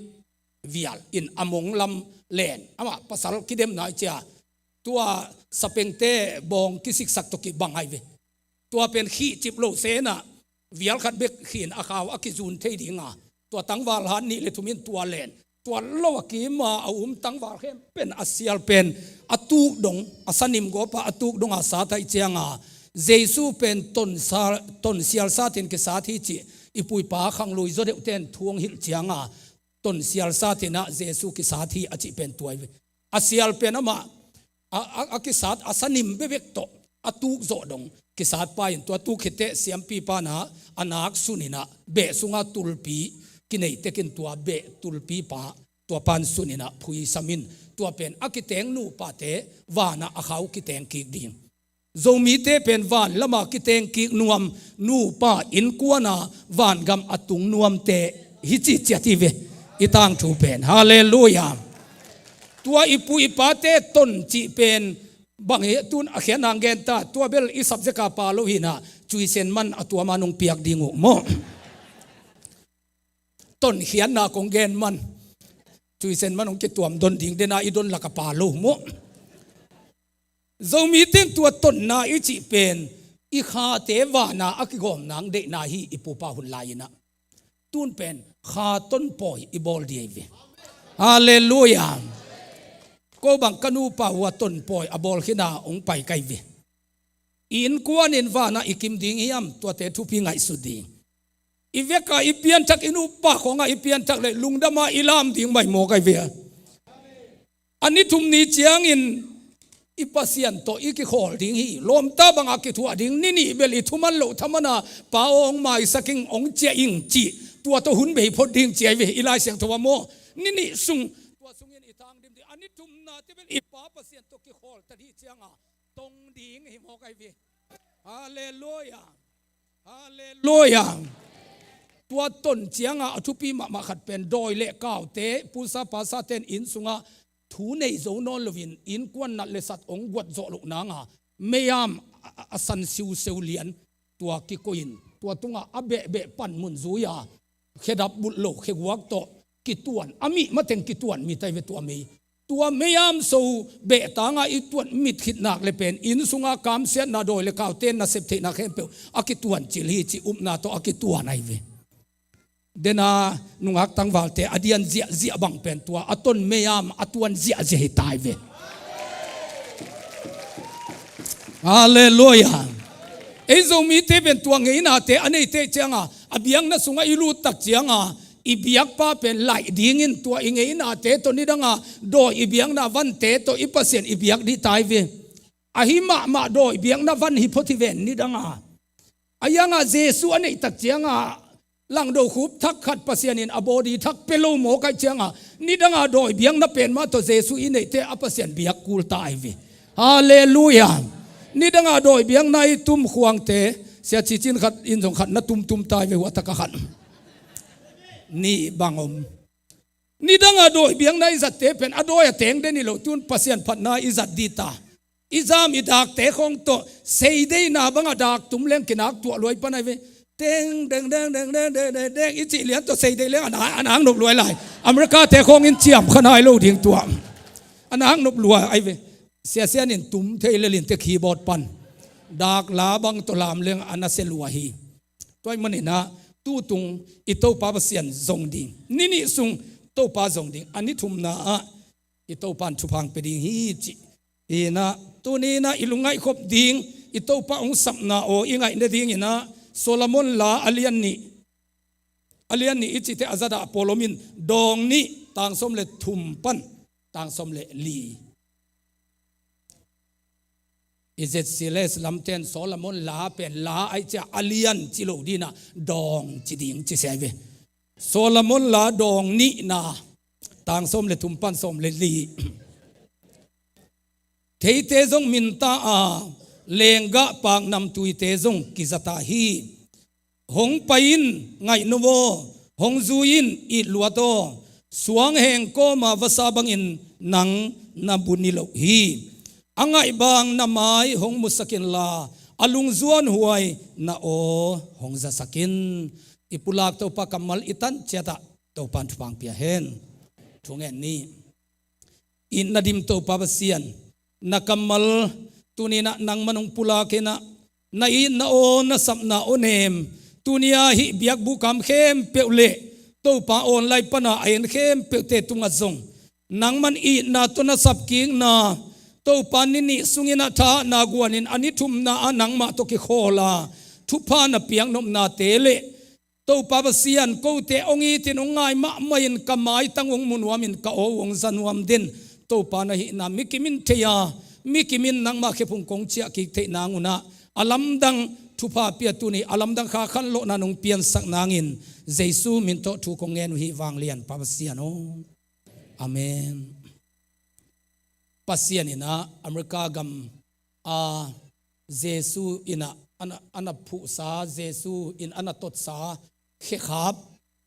vial in a mong lam len amah pasal kidemna i cia, tua sapengte bawng kisiksak tawh kibang ai ve. Tua pen khih cip lo senah vial khat bek khin a khau a kizun thei dinga, tua tangval hat nih le thum in tua len, tua lo a kima a um tangval khempeuh a sial pen a tuk dong, a sanim gawpa a tuk donga sat aih cianga, Jesu pen tonsa-, tonsial satin kisat hi cih i pu i pa khanglui zaw deuhte in thu hong hilh cianga, tonsial satinah Jesu kisat hi a cih pen tua hi ve. A sial pen amah a, a, a kisat a sanim bebek tawh a tuk zawh dong kisat pa in, tua tuk khitteh siampi panah a nak suninah beh sunga tulpi kinei tekin tua beh tulpi pa tua pan suninah phuisam in, tua pen a kiteng nupate vanah a kha uh kiteng kik ding. Zomite pen van lama kiteng kik nuam, nupa innkuana vangam a tung nuamte hi ci ciat hi ve. I tangthu pen. Halleluiah. Tua i pu i pate ton cih pen bang hi tun a khiatna hong gen ta, tua bel i subject a pa lo hinah, cuisen man a tuama nong piak ding uh maw? Ton khiatna kong gen man, cuisen man hong kituam don ding dena i don lak a pa lo maw? Zomite in tua tonna i cih pen i khate vana a kigawm nang deihna hi i pupa hun lai-inah. Tun pen kha tonpawi i bawl dih ai ve. Halleluiah. Ko bang ka nupa uh a tonpawi a bawl khina hong pai kai ve. I innkuan in vanah i kim ding hiam, tuate thupi ngaihsut ding. I veka i pianthak, i nupa khawnga i pianthak le lungdama i lam ding mai maw kai ve. A ni thum ni ciangin i Pasian tawh i kikhawl ding hi. Lawmta banga kithuah ding, ni nih bel i thuman loh thamana pa aw hong maisak ing, hong ciah ing cih, tua tawh hun bei phot ding ci ai ve i Lai Siangtho ah maw? Ni nih sung, tua sungin i thang dim ding. A ni thumnate bel i Pa Pasian tawh kikhawl ta dih cianga tong ding hi maw kai ve. Halleluiah. Halleluiah. Tua ton cianga a thupi mahmah khat pen dawi le kaute, pusa pasa ten inn sungah thu nei zo nawn loin innkuan nat le sat hong guat zawh loh nanga meiam a, a, a san siuseu lian tua kikoihin, tua tungah a behbeh panmun zui-a khedap bulh lo kheguak tawh kituan, a mih mateng kituan mit ai ve tua mei. Tua meiam so behtanga i tuat mit khit nak le pen inn sunga kamsiatna dawi le kaute nasep theihna khempeuh a kituan cil hi ci upna tawh a kituan ai ve. Dena nungak tangvalte a dian ziahziah bang pen tua a ton meiam a tuan ziahziah hi tai ve. Halleluiah. Ei Zomite pen tua ngeinate a neite cianga a biakna sunga i lut tak cianga i biakpa pen laih dingin tua i ngeinate tawh nidanga dawi i biakna vante tawh i Pasian i biak dih tai ve. Ahi mahmah dawi biakna van hi phot hi ven nidanga A iangah Jesu a neihtak ciangah langdo khup thak khat Pasian in a body thak pia lo mawk ahih ciangah nidanga dawi biakna pen mah tawh Jesu i neihte a Pasian biak kul ta ai ve. Halleluiah. Nidanga dawi biakna i tum khuangte, sia cicin khat in zong khat na tumtum ta ai ve, huahtaka khat nih bang om. Nidanga dawi biakna i zatte pen a dawi a teng den hi lo, tun Pasian phatna i zat dih ta. I zam i dakte khawng tawh seideina banga dak tum leng kinak tuah luai pan ai ve. Teng deng deng deng deng deng deng deng i cih lian tawh seidei leng a na, a nak nop luai lai. America te khawng in ciam kha nai lo ding tua. A nak nop luai ai ve. Sia Sian in tum thei lel in te keyboard pan dak la bang tawh lam leng a na se luai hi. Tua ahih maninah tutung i Topa Pasian zong ding, ni nih sung Topa zong ding, a ni thumna ah i Topa in thupha hong pia ding hi cih. Inah tuninah i lungngaih khop ding, i Topa hong sapna aw i ngaih nadinginah Solomon la a lian nih, a lian nih i cihte a zadah a pawl om in, dawng nih tang sawm le thum pan tang sawm le li. I Z C L S lamten Solomon la pen la ahih ciah a lian ci lo dinah dawng ci ding ci sia ai ve. Solomon la dawng nihna tang sawm le thum pan sawm le li. Theite zong minta a, lenggah pak namtuite zong kizata hi. Hong pai in, ngaih nuam aw, hong zui in, it luat aw. Suang heng kawma vasa bangin nang na bu ni lo hi. A ngaih bang na mai hong musak inla, a lungzuan huai na aw hong zasak in. I pulak Topa kammal i tan ciatah Topa in thupha hong pia hen. Thungen ni. Itna dim Topa Pasian, na kammal tuninah nangman hong pulak inah, na itna aw na sapna aw nem, tunia hih biakbuk kam khempeuh le Topa online pana a en khempeuhte tungah zong nangman itna tawh na sapkikna, Topa ni nih sunginah tha na guanin a ni thumna ah nangmah tawh kikhawla thupha na piaknopnate le Topa Pasian, kote hong itin hong ngai mahmah in ka maitang hong mu nuamin ka aw hong za nuam den. Topa na hihna mikim in thei a, mikim in nangmah khephung kong ciah kik theih nangunah a lamdang thupha pia tuni a lamdang kha khanlawhna nong piansak nangin Jesu min tawh thu kong ngen uh hi, vanglian Pa Pasian aw. Amen. Pasian inah America gam a Jesu inah ana, ana phuhsa, Jesu in ana totsa khekhap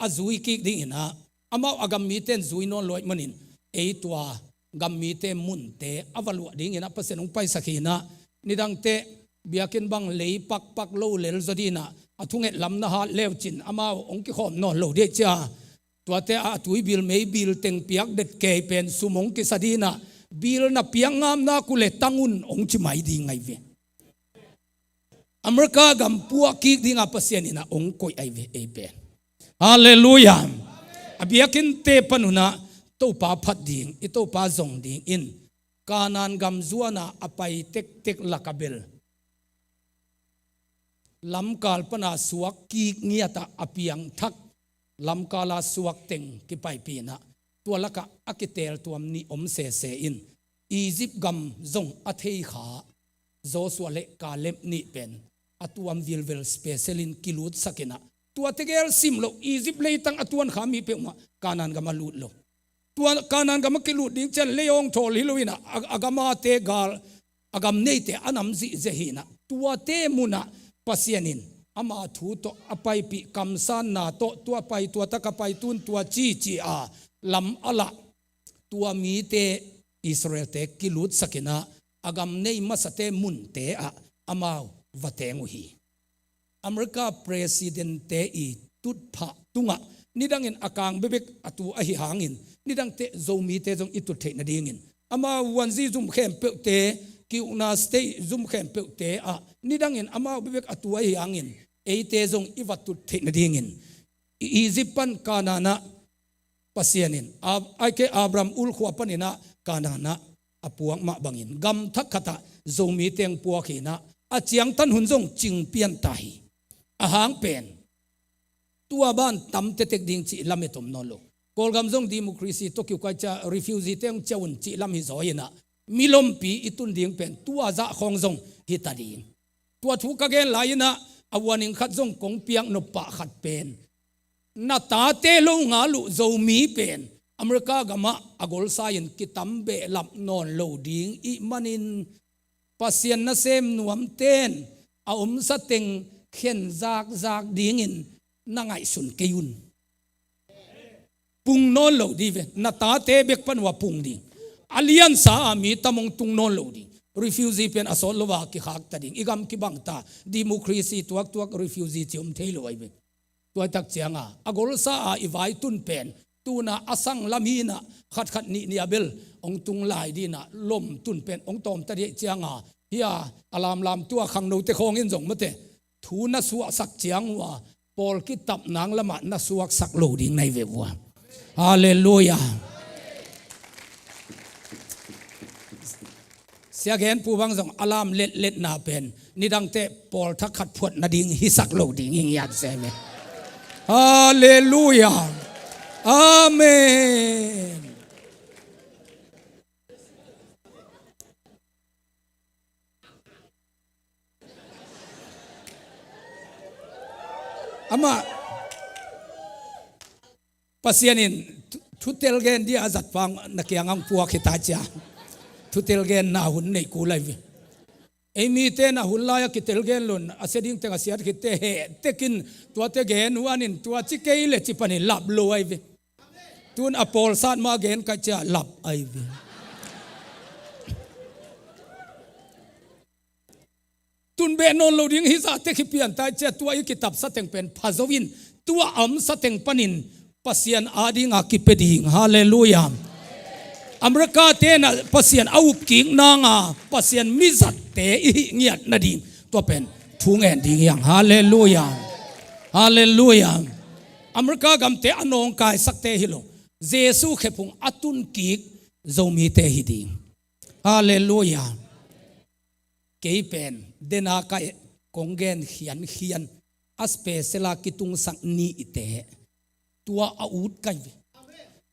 a zui kik dinginah amau a gam mite in zui nawn luai manin ei tua gam mite munte a va luah dinginah Pasian hong paisak hinah nidangte biakinn bang lei pakpak lo lel zaw dinah a thunget lam na hat leucin amau hong kikhawm nawn lo dih cia. Tuate a tui bil mei bil teng piak det kei pen sum hong kisa dinah bil na piak ngamna kule tangun hong ci mai ding ai ve. America gam puah kik dinga Pasian inah hong koih ai ve ei pen. Halleluiah. A biakinnte panunah Topa phat ding, i Topa zong dingin Kanaan gam zuana a pai tektek laka bel lamkal pana suak kik ngiatah a piangthak lamkala suak teng kipaipinah tua lakah a kiteltuam nih om sese in Egypt gam zong a theikha Joshua le Caleb nih pen a tuam vilvel special in kilutsakinah tua tegel sim loh Egypt leitang a tuankha mi peuhmah Kanaan gam a lut lo. Tua Kanaan gam a kilut ding cian leiawng thawl hi loinah a, a gamate gal a gam neite a nam zihziah hinah tuate munah Pasian in ama thu tawh a paipih kamsanna tawh tua pai tua taka pai tun tua cici a lam a lah tua mite Israelte kilutsakinah a gam nei masate munte ah amau va teng uh hi. America presidentte i tutphah tungah nidangin a kang bebek a tu ahi hangin nidangte Zomite zong i tut theih nadingin amau vuanzi zum khempeuhte, kiukna state zum khempeuhte ah nidangin amau bebek a tu ahi hangin eite zong i va tut theih nadingin Egypt pan Kanaan ah Pasian in Ab-, aike Abraham ulkhua paninah Kanaan ah a puak mah bangin gam thak khatah Zomi teng puak hinah a ciangtan hun zong cingpian ta hi. A hang pen tua ban tam tetek ding cih lamet om nawn lo. Kawlgam zong democracy tawh kiukai cia refugee teng cia un cih lam hi zaw inah milompi i tun ding pen tua zah khawng zong hita ding. Tua thu ka gen lai inah a warning khat zong kong piak nop pah khat pen, na tate lo ngal uh Zomi pen America gamah a golsa in kitam behlap nawn lo ding ih manin Pasian nasem nuamten a omsa teng khen zakzak dingin na ngaihsun kei un. Pung nawn lo ding ve, na tate bek pan uh a pung ding. A liansa a mi tam hong tung nawn lo ding. Refugee pen a sawt lo a kikhak ta ding. I gam kibang ta, democracy tuaktuak refugee ci om thei lo ahi ve. Tua i tak cianga a golsa a i vai tun pen, tuna a sang lam hi na, khatkhat nih nih a bel hong tung lai dina lom tun pen hong tawm ta dih cianga, hia a lamlam tua khangnote khawngin zong mate thu na suahsak ciang uh a, pawl kitap nang lamah na suaksak lo ding na hi ve vua. Halleluiah. Sia genpu bang zong a lam letletna pen nidangte pawl thak khat phuat nading hisak lo ding hi ngiat se me. Halleluiah. Amen. Amah Pasian in thu-, thutel gen dia a zat pang na kiang ang puak hi ta cia. Thutel gen na hun nei ku lai ve. Ei mite na hun lai a kitel gen lon a sia ding teng a siat khit te he tekin tuate gen huanin tua ci kei le ci panin lap lo ai ve. Tun a pawl sat ma gen ka cia lap ai ve. Tun beh nawn lo ding hi zahte khi pian tai cia tua i kitapsa teng pen pha zo in tua a omsa teng panin Pasian adinga kipia ding. Halleluiah. America tena Pasian a up kik nanga Pasian mizatte i hih ngiat nading tua pen thu ngen ding hiang. Halleluiah. Halleluiah. America gamte a nawngkaisakte hi lo, Jesu khephung a tun kik Zomite hi ding. Halleluiah. Kei pen dena ka eh kong gen khiankhian a special a kitungsak ni ite tua a ut kai ve.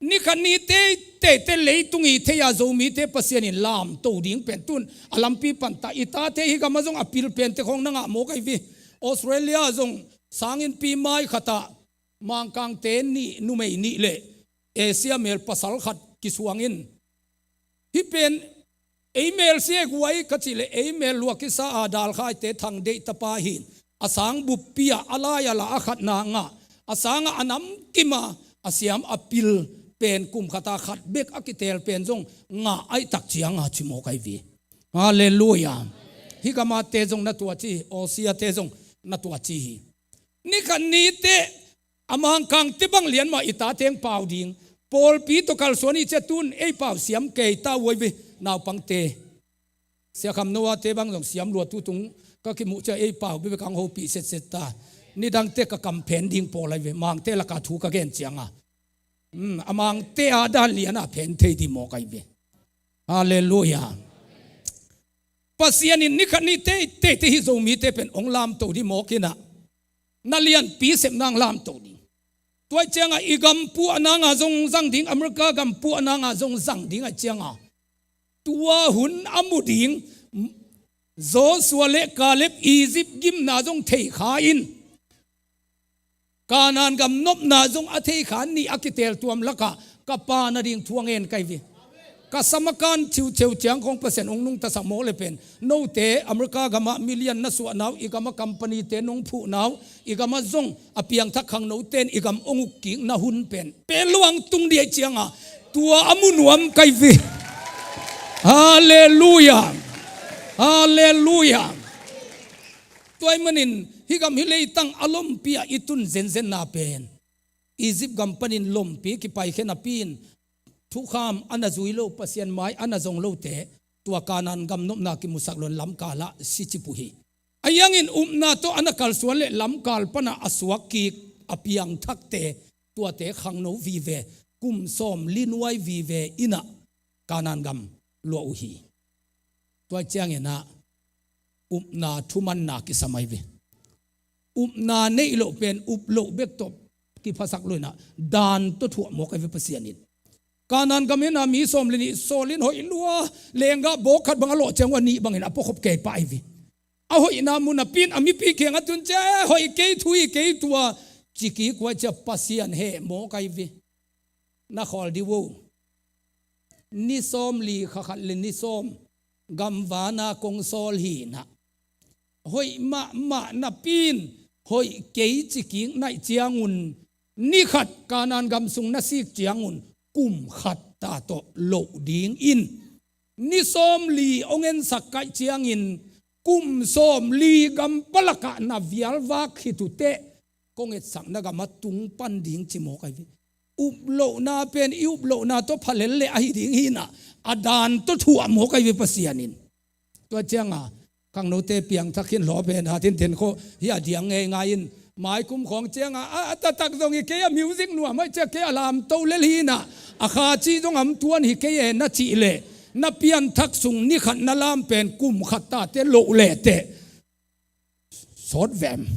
Nikhat ni teitei te leitung i thei a Zomite Pasian in lamto ding pen tun a lampi panta i tate hi gama zong a pil pente khong na ngah mawk ai ve. Australia zong sangin pi mai khata Mangkangte nih numei nih le Asia mel pasal khat kisuangin, hih pen ei mel siek huai ka cih le ei mel luak kisa a dalkhaite thang deih tapa hi. A sang buppi ah a lai a la a khat na ngah, a sanga a namkima a siam a pil pen kum khata khat bek a kitel pen zong ngah aih tak cianga ci mawk ai ve. Halleluiah. Hih gamate zong na tua ci hi, Aussiate zong na tua ci hi. Nikhat nite a Mangkangte bang lian mah i tate hong pau ding. Pawlpi tawh kalsuan i cia tun ei pau siam kei ta uai ve naupangte. Sia Kham Noah te bang zong siam lua tutung ka kimuh cia ei pau bebek ang hopih setset ta. Nidangte ka kam phen ding pawl ai ve, Mangte laka thu ka gen cianga. Hmm, a Mangte a dan liana phen thei ding mawk ai ve. Halleluiah. Pasian in nikhat ni teitei te hi Zomite pen hong lamto ding mawk inah na lianpi sepna hong lamto ding. Tua cianga i gam puahnanga zong zang ding, America gam puahnanga zong zang ding a cianga tua hun a mu ding. Joshua le Caleb Egypt gimna zong thei kha in, Kanaan gam nopna zong a thei kha ni a kitel tuam lakah ka pa nading thu a ngen kai ve. Ka samakan ciuceu ciang khong Pasian hong nungtasak mawk le pen note America gamah million na suahna uh, i gamah companyte nong phuhna uh, i gamah zong a piangthak khangnote in i gam hong uk kik na hun pen pen luang tung diai cianga tua a mu nuam kai ve. Halleluiah. Halleluiah. Tua ahih manin hih gam hih leitang a lompi ah i tun zenzenna pen Egypt gam panin lompi kipai khe napi in thukham a na zui lo, Pasian mai a na zong lote tua Kanaan gam nopna kimusak lon lamkal ah si cip uh hi. A hiangin upna tawh a na kalsuan le lamkal panah a suak kik a piangthakte tuate khangno vive, kum sawm li nuai vive inah Kanaan gam luah uh hi. Tua cianginah upna thumanna kisam ai ve. Upna neih loh pen up loh bek tawh kiphasak lo inah dan tawh thuah mawk ai ve Pasian in. Kanaan gam inah mi sawm le nih sawlin hoih lua lenggah bawk khat bang a lawh ciang uh a nih bangin a puakhop kei pah ai ve. a hoihna mun napi in a mipi kiangah tun ciang, "Eh, hoih kei, thu hi kei tua," ci kik uh ahih ciang Pasian heh mawk ahi ve. Na khawl dih uh. Ni sawmli kha khat le ni sawm gamvana kong sawl hi in ah, hoih mahmah napi in hoih kei ci kik na hih ciangun, ni khat Kanaan gam sung na sik ciangun kum khat ta tawh loh ding in, ni sawmli hong ensak ka hih ciangin kum sawmli gam palakah na vialvak khit uh teh kong etsakna gamah tung pan ding ci mawk ahi ve. Uplohna pen i uplohna tawh pha lel leh ahi ding hi in ah, a dan tawh thuah mawk ahi ve Pasian in. Tua ciangah khangnote piangthak khin hlawp hen, hat in ten khawh hi a diang ngeingai in, mai kum khawng ciangah a, a taktak zong hi kei a, music nuam ahih ciang kei a lamto lel hi in ah, a kha cih zong a om tuan hi kei e na cih leh, na pianthak sung ni khat na lam pen kum khat ta teh loh leh teh sawt vem.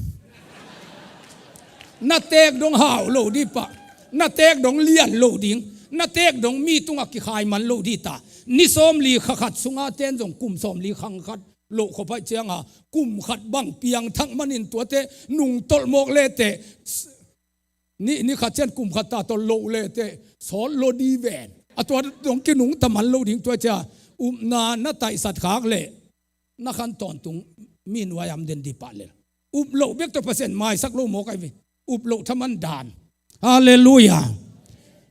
Na teek dong hau lo dih pah, na teek dong lian lo ding, na teek dong mi tungah kikhai man lo dih ta. Ni sawmli kha khat sungah ten zong kum sawmli kha khat loh khop ahih ciangah, kum khat bang piangthak manin tuate nungtolh mawk leh teh, ni, ni khat ciang kum khat ta tawh loh leh teh sawt lo dih ven. A tua dong kinungta man lo ding. Tua ciang upna na taisat khak leh na khan tawntung mi nuai-ah om den dih pah lel. Uploh bek tawh Pasian maisak lo mawk ahi ve. Uploh thaman dan. Halleluiah.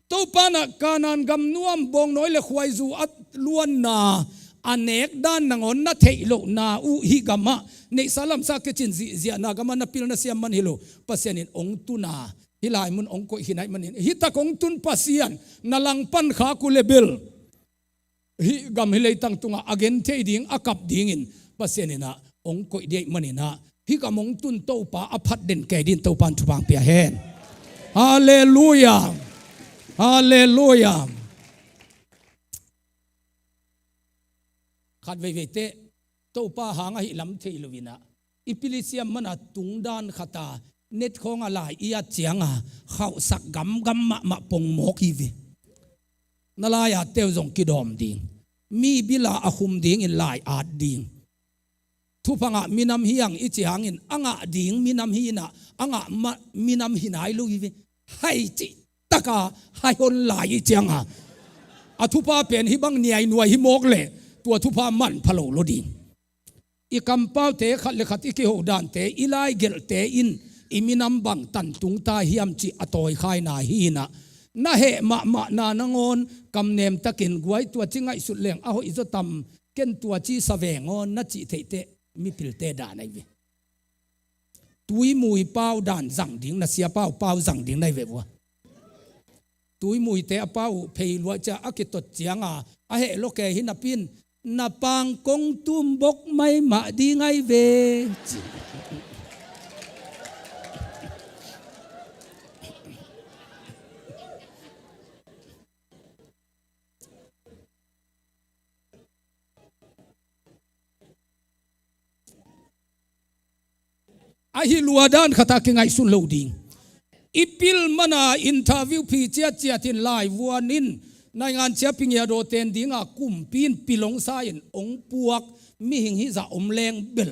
Topa in ah Kanaan gam nuam bawngnawi le khuaizu a luanna, a nek dan nangawn na theih lohna uh, hih gamah neihsa lamsa kicin zihziahna gamah na pil na siam man hi lo. Pasian in hong tun a, hih lai mun hong koih khin ahih manin, hih tak hong tun Pasian na langpan khak uh leh bel hih gam hih leitang tungah a genthei ding, a kap dingin Pasian in ah hong koih ding ahih manin ah, hih gam hong tun Topa a phat den kei dingin Topa in thupha pia hen. Halleluiah. Halleluiah. Khat veivei teh Topa hang ahih lam thei lo in ah, i pil i siam man a tung dan khat a, net khawng ah lai i at ciangah khauhsak gamgam mahmah pong mawk hi ve. Na lai atte uh zong kidawm ding, mi bil ah a khum dingin lai at ding. Thupha ngah minam hi hang i cih hangin a ngah ding minam hi in ah, a ngah ma-, minam hi nai lo hi ve. Hai cih taka hai hon lai i cih ciangah, a thupha pen hih bang niainuai hi mawk leh tua thupha manpha lo lo ding. I kampaute khat le khat i kiho dante, i laigelhte in i minam bang tan tung ta hiam cih a tawikhaina hi in ah, na heh mahmahna nangawn kamnem takin, guai, tua ci ngaihsut leng a hoih zaw tam, ken tua ci sa veng aw, na cih theih teh mipilte dan ahi ve. Tuimui pau dan zang ding, na siapa uh pau zang ding na hi ve vua. Tuimuite a pau uh phei lua ciang a kitot ciangah, a heh lo kei hi napi in, na pang kong tum bok maimah ding ahi ve, ci. Ahi lua dan khat a kingaihsun lo ding. I pil man a interview phi ciatciat in, laivuan in, naingan ciapi ngiadaw ten ding a, kumpi in pil hong sa in hong puak mihing hih zah om leng bel,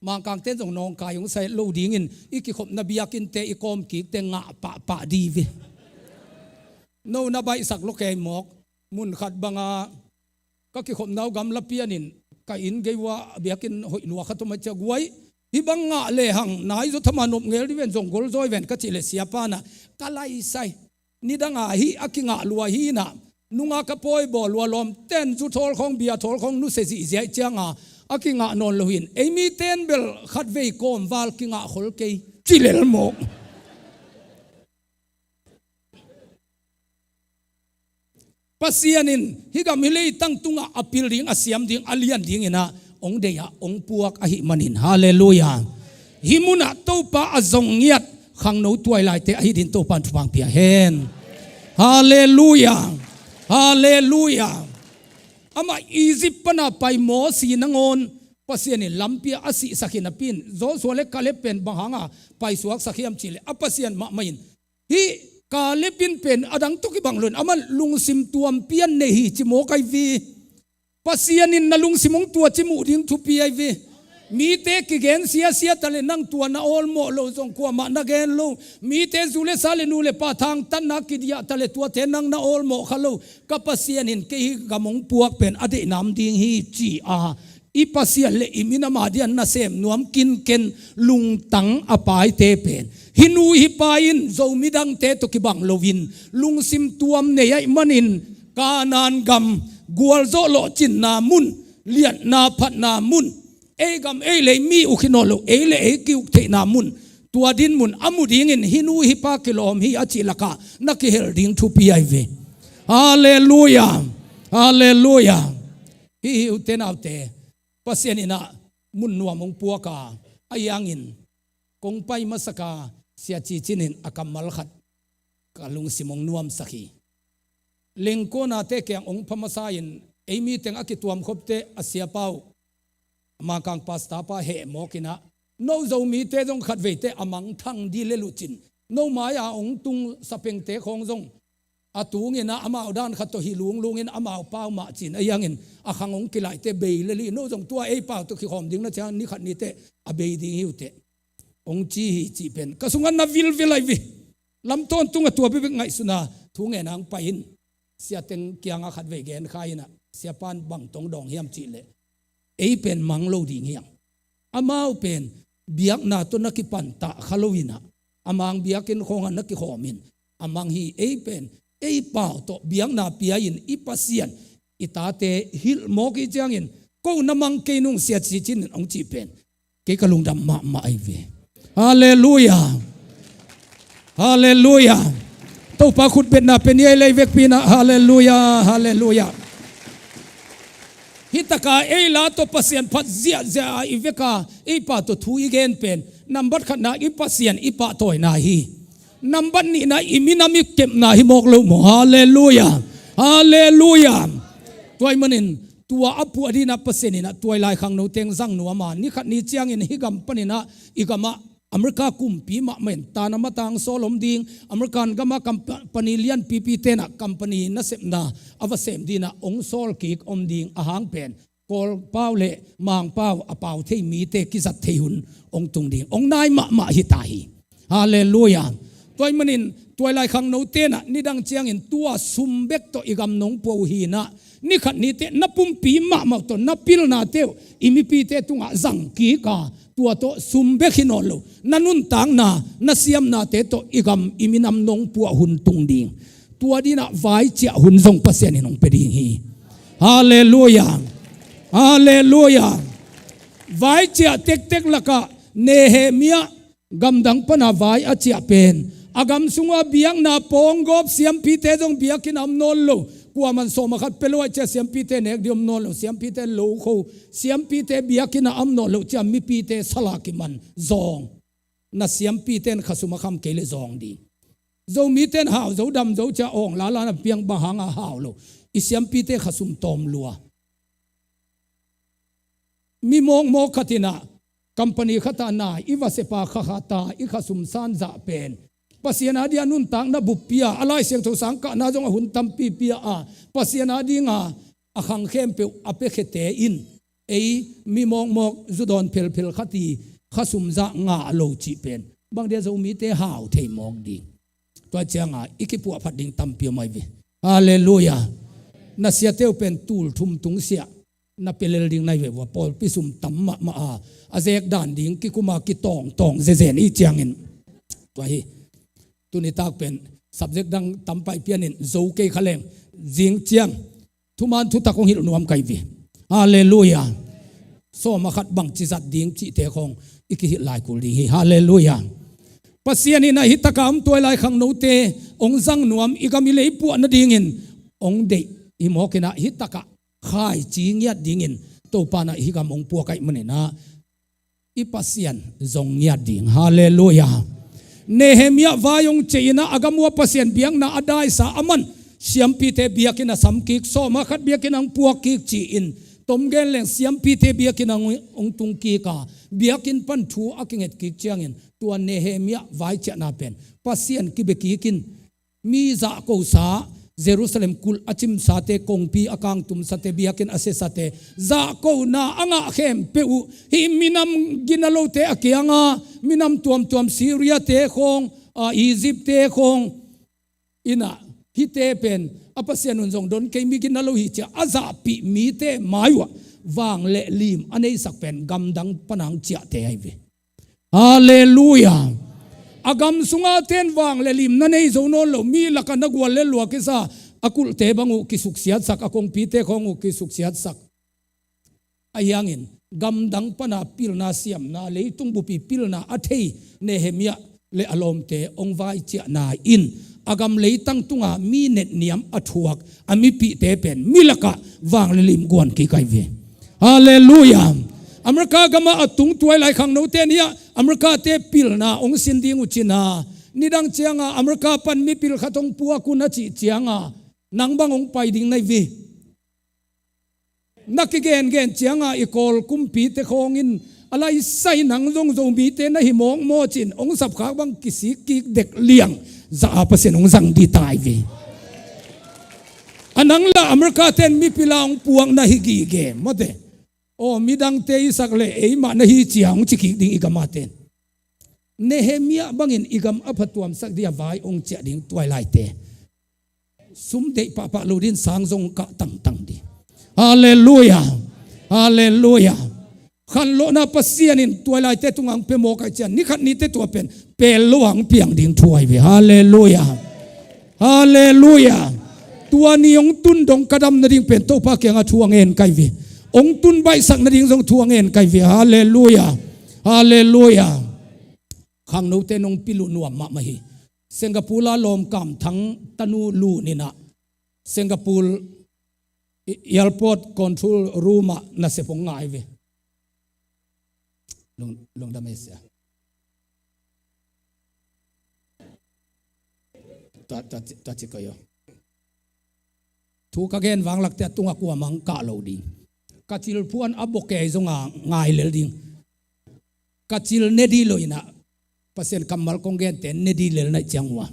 Mangkangte in zong nawngkai hong sa lo dingin i kikhopna biakinnte, i kawmkikte ngah pahpah dih ve. No na baihsak lo kei mawk. Mun khat bang a ka kikhopna uh gamla pian in, ka inn gei uah biakinn hoih lua khat om a, cia guai, hih bang ngah lehang nai zaw tham a, nop ngel dih ven, zong gol zaw hi ven, ka cih leh siapa in ah, ka laisai, nidang a hih a kingah lua hi in ah, nungak a pawi bawl lua, lawmten zu thawl khawng, bia thawl khawng nusia zihziah hi ciangah, a kingah nawn lo hi in, ei mite in bel khatvei kawmval kingah khol kei, ci lel mawk. Pasian in hih gam hih leitang tungah a pil ding, a siam ding, a lian dingin ah hong deih a, hong puak ahih manin. Halleluiah. Hih munah Topa a zong ngiat khangno tuailaite ahi dingin Topa in thupha pia hen. Halleluiah. Halleluiah. Amah Egypt pana pai Mosi nangawn Pasian in lampi ah a sihsak hi napi in, Joshua le Kaleb pen bang hanga paisuaksak hiam cih leh, a Pasian mahmah in, hih Kaleb in pen a dang tawh kibang lo in, amah lungsim tuampi a nei hi ci mawk ahi ve. Pasian in na lungsim hong tuaci muh ding thupi ahi ve. Mite kigen siasia ta le nang tua na awlmawh lo zong kuamah na gen lo. Mite zu le sa le nu le pa thangtatna kidiah ta le tuate nang na awlmawh kha lo. Ka Pasian in kei hih gam hong puak pen a deihna om ding hi ci-a i Pasian le i minam a dian nasem nuam kinken lungtang a paite pen hih nu hih pa in Zomi dangte tawh kibang loin lungsim tuam nei ahih manin Kanaan gam gualzawh lawhcinna mun, liatna phatna mun, ei gam ei lei mi uk hi nawn lo, ei le ei ki-uk theihna mun, tua din mun a mu dingin hih nu hih pa kilawm hi a cih lakah na kihel ding thupi ahi ve. Halleluia. Halleluia. Hih hi ute naute, Pasian in ah mun nuam hong puak a, ahi hangin kong pai masaka Sia Ci Cin in a kammal khat ka lungsim hong nuamsak hi. Lengkuanate kiang hong pha masa in ei mi teng a kituamkhopte a siapa uh, a Mangkang pastor pa heh mawk in ah, no Zomite zong khatveite a mangthang dih lel uh cin, no mai-a hong tung sapengte khawng zong a tung in ah amau dan khat tawh hi lunglung in amau pau mah cin, ahi hangin a khang hong kilaihte bei lel hi, no zong tua ei pau tawh kikhawm ding na ciang ni khat ni teh a bei ding hi uh teh, hong ci hi cih pen ka sungah na vilvel ahi ve. Lam tawntung a tua bekbek ngaihsun a thu ngen hong pai in, sia teng kiangah khatvei gen kha in ah, siapa in bang tawh hong dawng hiam cih leh, ei pen mang lo ding hi hang. Amau pen biakna tawh na kipantah kha lo in ah, a mang biakinn khawngah na kikhawm in, a mang hi. Ei pen ei pau tawh biakna pia in i Pasian i tate hilh mawk hi ciangin, ko na mang kei nung, Sia Ci Cin in hong cih pen kei ka lungdam mahmah ahi ve. Halleluia. Halleluia. Topa khutbetna pia ni ei lei vekpi in ah. Halleluia. Halleluia. Hih takah ei la tawh Pasian phat ziahziah a i vek a, ei pau tawh thu i gen pen nambat khatna i Pasian i pahtawina hi. Nambat nihna i minam i kepna hi mawk lo maw? Halleluia. Halleluia. Tua ahih manin tua a puah ding in ah Pasian in ah tua i lai khangno teng zang nuam a, ni khat ni ciangin hih gam panin ah i gamah America kumpi mahmah in tana matang sawl om ding, American gamah company lianpipi ten ah company nasepna a va sem ding in ah hong sawl kik om ding, a hang pen Kawl pau le Mang pau a pau thei mite kizat thei hun hong tung ding, hong nai mahmah hi ta hi. Halleluia. Tua ahih manin tua i lai khangno ten ah nidang ciangin tua sum bek tawh i gam nong puah uh hi in ah, ni khat ni teh na pumpi mahmah tawh na pilnate uh i mipite tungah zang kik a, tua tawh sum bek hi nawn lo, na nuntakna, na siamnate tawh i gam i minam nong puah hun tung ding. Tua ding in ah vaiciah hun zong Pasian in hong pia ding hi. Halleluia. Halleluia. Vaiciah tektek lakah Nehemiah gamdang pana vai a ciah pen, a gam sungah biakna pawnggawp, siampite zong biakinn a om nawn lo, kuaman sawm a khat pia lo ahih ciah siampite nek ding om nawn lo, siampite lokho, siampite biakinn a om nawn lo ciah mipite sal a kiman zawng. Na siampite in khasum a kham kei leh zawng ding. Zomite in hau zo dam zo ciah awng lala na piang bang hanga hau lo, i siampite khasum tawm lua. Mi mawkmawk khat in ah company khat ah nai i va sep a, kha khat a i khasum san zah pen Pasian a ding a nuntakna bup pia, a Lai Siangtho sang kahna zong a hun tampi pia a, Pasian a ding a a khang khempeuh a piakhiate in ei mi mawkmawk zu dawn phelphel khat i khasum zah ngah lo cih pen bang dia Zomite hau thei mawk ding. Tua ciangah i kipuahphat ding tampi om ahi ve. Halleluia. Na siate uh pen tul thum tung siah na pia lel ding na hi ve ua, pawlpi sum tam mahmah a, a zek dan ding kikum a kitawngtawng zezen i ciangin. Tua hi. Tuni tak pen subject dang tam paih pianin zo kei kha leng, zing ciang thuman thutak hong hilh nuam ka hi ve. Halleluia. Sawm a khat bangci zat ding cihte khawng i kihilh lai kul ding hi. Halleluia. Pasian in ah hih takah om tua i lai khangnote hong zang nuam, i gam i lei puah nadingin hong deih hi mawk in ah, hih takah khaici ngiat dingin Topa in ah hih gam hong puak ahih manin ah i Pasian zong ngiat ding. Halleluia. Nehemiah vai hong ciah in ah a gam uh a Pasian biakna a daisa a man siampite biakinn a sam kik, sawm a khat biakinn a hong puak kik ci-in tom gen leng siampite biakinn a hong, hong tung kik a, biakinn pan thu a kinget kik ciangin tua Nehemiah vaiciahna pen Pasian kibia kik in, mi zahkosa, Jerusalem kulh a cimsate, kongpi a kangtumsate, biakinn a siasate, zahkona a ngah khempeuh uh, hih minam gina lote a kianga, minam tuamtuam Syria-te khawng, a, Egypt-te khawng, inah, hihte pen a Pasian un zong don kei, mi gina lo hi cia a zahpih mite mai uh ah vang le lim a neisak pen gamdang pana hong ciahte ahi ve. Halleluiah. A gam sunga ten vang le lim na nei zo nawn lo, mi lakah na gual le lua kisa, a kulhte bang uh kisuksiatsak, a kongpite khawng uh kisuksiatsak. Ahi hangin gamdang pana pilna siamna, leitung bupi pilna a thei Nehemiah le a lawmte hong vaiciahna in a gam leitang tunga mi netniam a thuak a mipihte pen mi lakah vang le lim guan kik ahi ve. Halleluiah. America gamah a tung tuailai khangnote ni-ah America-te pilna hong sin ding uh cina, nidang cianga America pan mipil khat hong puak un a cih cianga nang bang hong pai ding na hi ve. Na kigengen cianga i Kawl kumpite khawngin a laisai nang zong Zomite na hi mawk maw cin hong sapkhak bang kisik kik dek liang, za-a Pasian hong zang dih tai ve. A nang lah America ten mipila hong puak na hi gige mawte. Aw, midangte i sak le eimah na hi cia hong ci kik ding i gama ten. Nehemiah bangin i gam a phatuamsak dih a vai hong ciah ding tuailaite. Sum deih pahpah lo din sang zong kah tangtang dih. Halleluiah. Halleluiah. Khanlawhna Pasian in tuailaite tunga hong pia mawk ahi cian, nikhat nite tua pen pel lo a hong piang ding thu ahi ve. Halleluiah. Halleluiah. Tua ni hong tun dong ka dam nading pen Topa kianga thu a ngen kai ve. Hong tun baihsak nading zong thu a ngen kai ve. Halleluiah. Halleluiah. Khangnote nong pil uh nuam mahmah hi. Singapore a lawmkam thang tanu luninah Singapore airport control room ah nasep hong ngai ve. Lung, lungdam e sia. Tua, tua, tua ci ko yo. Thu ka gen vanglakte a tungah kuamah hong kah lo ding. Ka cilphuan a bokei zonga ngai lel ding. Ka cil ne dih lo inah Pasian kammal kong gente ne dih lel naih ciang uh a.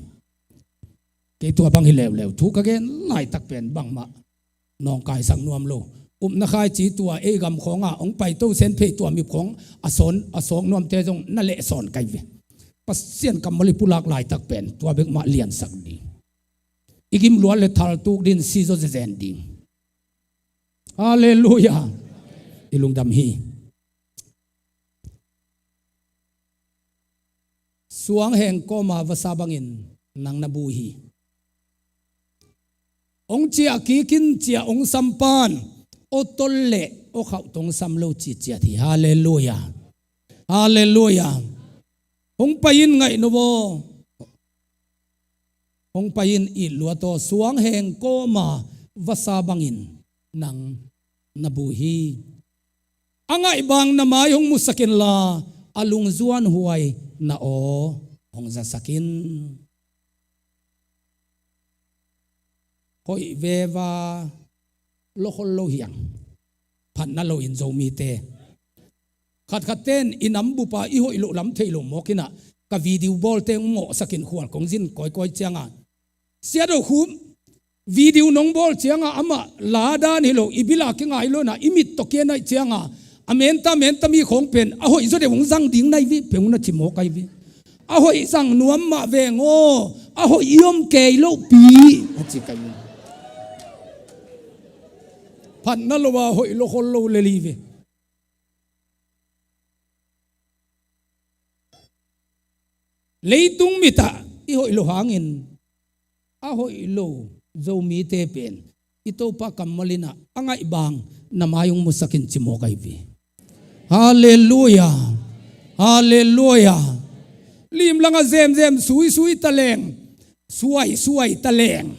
Kei tua bang hi leuleu. Thu ka gen laitak pen bangmah nawngkaisak nuam lo. Upna khaici tua ei gam khawnga hong paito sen phei tua mip khawng a sawn, a sawk nuamte zong na lehsawn kai ve. Pasian kammal i pulak laitak pen tua bek mah liansak ding. I gim luat le thaltuk din sizo zezen ding. Halleluiah. I lungdam hi. Suang heng kawma vasa bangin nang na bu hi. Hong ciah kikin ciah hong sampan aw tol le aw khauh tong sam lo ciciat hi. Halleluiah. Halleluiah. Hong pai in ngaih no vaw. Hong pai in it luat aw, suang heng kawma vasa bangin nang na bu hi. A ngaih bang na mai hong musak inla, a lungzuan huai na aw hong zasak in. Hoih veva lo khol lo hiang. Phatna lo in Zomite. Khatkhat ten i nam bupa i hoih loh lam thei lo mawk inah ka video bawlte hong mawhsakin khual kong zin kawikawi cianga. Siat aw khum video nong bawl cianga amah la dan hi lo i bila kingai lo inah i mit tawh kia naih cianga. A menta menta mi khawng pen a hoih zaw deuh hong zang ding naih vih peng na ci mawk ahi vih. A hoih zang nuam mah veng aw, a hoih i om kei lopi a ci kai. Phatna lo a hoih lo khol lo lel hi ve. Leitung mitah i hoih lo hangin a hoih lo Zomite pen i Topa kammal inah a ngaih bang na mai hong musakin ci mawk ahi ve. Halleluiah. Halleluiah. Limlangah zemzem suisui taleng, suaisuai taleng.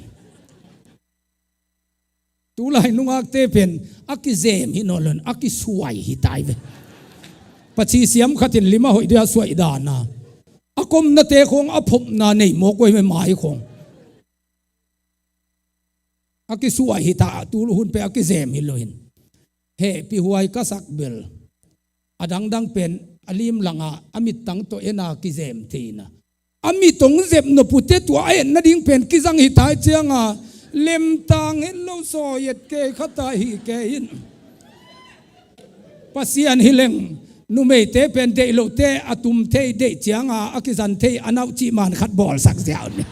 Tulai nungakte pen a kizem hi nawn lo in a kisuai hi tai ve. Paci siam khatin lim a hoih dia suai dana a komnate khawng a phopna nei mawk uh ahi ve mai khawng. A kisuai hi ta, tul hun pe a kizem hi lo in. Hehpih huai ka sak bel a dangdang pen a limlangah a mittang tawh ena kizem theina. A mit hong zep nopute tua a et nading pen kizang hi tai cianga Lemtang het lo sawi et kei khat a hi kei in. Pasian hi leng, numeite pen deih lote a tum thei deih cianga a kizan thei a nauh cih man khat bawlsak ziau ni.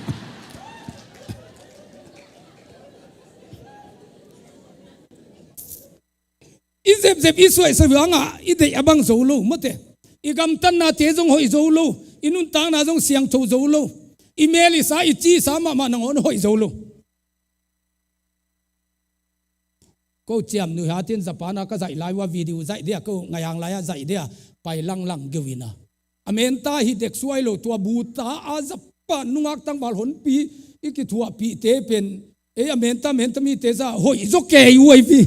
I zepzep i suaihsa vangah i deih a bang zo lo mawte. I gamtatnate zong hoih zo lo. I nuntakna zong siangtho zo lo. I mel i sa i cisa mahmah nangawn hoih zo lo. Ko ciam nuihatin Japan a ka zaih lai ua video zaih dia ko ngaiang lai a zaih dia pai langlang geuh ina. A menta hi dek suai lo tua buta a Japan nungak tangval honpi i kithuahpihte pen ei a menta menta mite za hoih zo kei uai vi.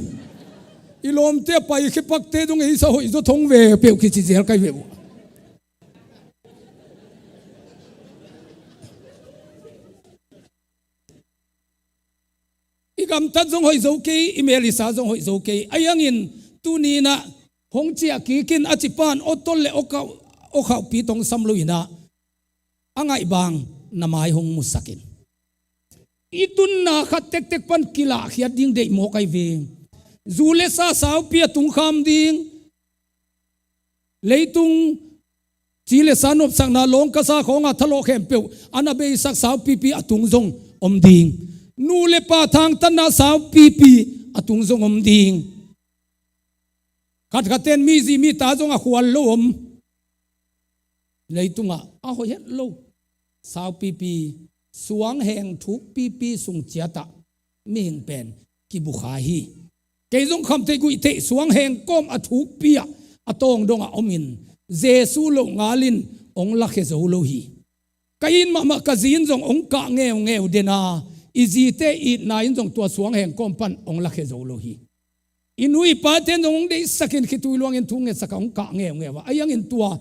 I lawmte a pai khepakte dong ei sa hoih zo thong ve peuh kici zel kai ve uh. I gamtat zong hoih zo kei, i mel i sa zong hoih zo kei. Ahi hangin tuninah hong ciah kikin a cipan aw tol le aw khauh, aw khauhpi tong sam lo inah a ngaihbang na mai hong musakin. I tunna khat tektek pan kilahkhiat ding deih mawk ahi ve. Zu le sa saupi a tungkham ding. Leitung ci le sa nopsakna lawng ka sa khawnga thalawh khempeuh a na beisak saupipi a tung zong om ding. Nu le pa thangtanna saupipi a tung zong om ding. Khatkhatten mizi mita zong a khual lo om. Leitungah a hoih het lo saupipi, suangheng thukpipi sung ciatah mihing pen kibukha hi. Kei zong khamtheih guihtheih suangheng kawm a thukpi ah a tawng dongah omin Jesu loh ngalin ong lakhia zo lo hi. Ka it mahmah ka zin zong ong kah ngeungeu dena i zite itna in zong tua suangheng kawm pan ong lakhia zo lo hi. I nu i paten zong ong deihsakin khitui luangin thu ngetsaka ong kah ngeungeu a, ahi hangin tua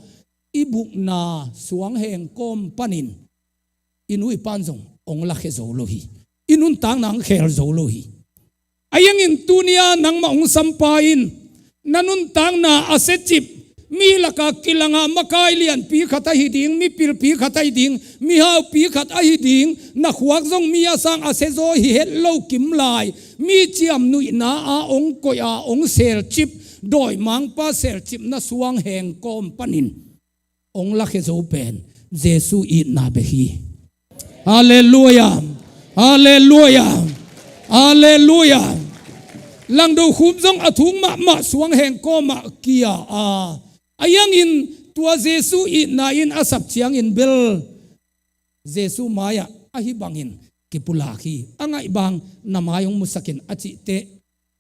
i bukna suangheng kawm panin i nu i pan zong ong lakhia zo lo hi. I nuntakna ong khel zo lo hi. Ahi hangin tunia nangmah ong sampa in na nuntakna a secip, mi laka kilanga makai lianpi khat ahi ding, mipilpi khat ahi ding, mihaupi khat ahi ding, na khuak zong mi a sang a sezaw hi het lo kimlai, mi ciamnuihna a ong koih a ong selcip, dawimangpa selcipna suangheng kawm panin ong lakhia zo pen Jesu itna bek hi. Halleluia. Halleluia. Halleluia. Langdo khum zong a thuk mahmah suangheng kawmah kia a, ahi hangin tua Jesu itna in a sap ciangin bel Jesu mai-ah ahi bangin kipulak hi. A ngaihbang na mai hong musakin a cihteh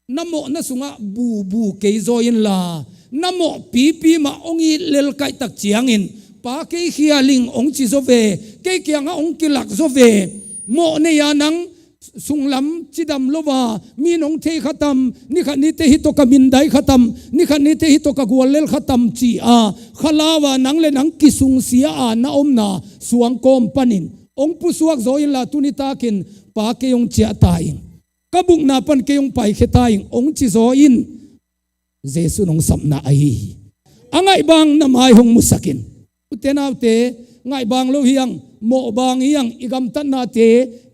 na mawhna sungah bubu kei zaw inla, na mawh pipi mah hong it lel kaihtak ciangin, pa kei khialing hong ci zaw ve, kei kiangah hong kilak zaw ve. Mawh nei-a nang sunglam cidam lo a, mi nong thei khatam, nikhat nite hih tawh ka mindai khatam, nikhat nite hih tawh ka guallel khatam ci-a khalau a nang le nang kisungsia a na omna suangkawm panin hong pusuak zaw inla, tuni takin pa kei hong ciah ta ing, ka bukna pan kei hong paikhia ta ing hong ci zaw in Jesu in hong sapna ahi hi. A ngaihbang na mai hong musakin. Ute naute, ngaihbang lo hi ang, mawhbang hi ang, i gamtatnate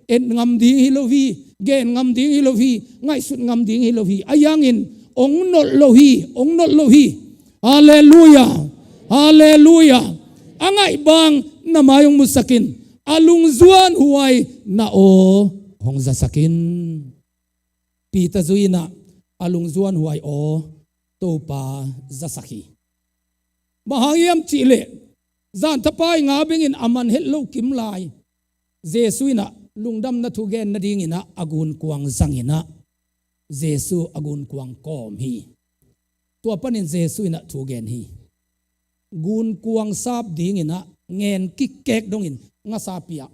et ngam ding hi lo hi, gen ngam ding hi lo hi, ngaihsut ngam ding hi lo hi. Ahi hangin hong nolh lo hi, hong nolh lo hi. Halleluia. Halleluia. A ngaihbang na mai hong musakin, a lungzuan huai na aw hong zasakin. Peter zui inah a lungzuan huai aw Topa zasak hi. Bang hang hiam cihleh zan thapai nga bengin a man het lo kimlai Jesu inah lungdamna thu gen nadinginah a gunkuang zang inah Jesu a gunkuang kawm hi. Tua panin Jesu inah thu gen hi. Gunkuang sap dinginah ngen kikek dongin ngasa pia.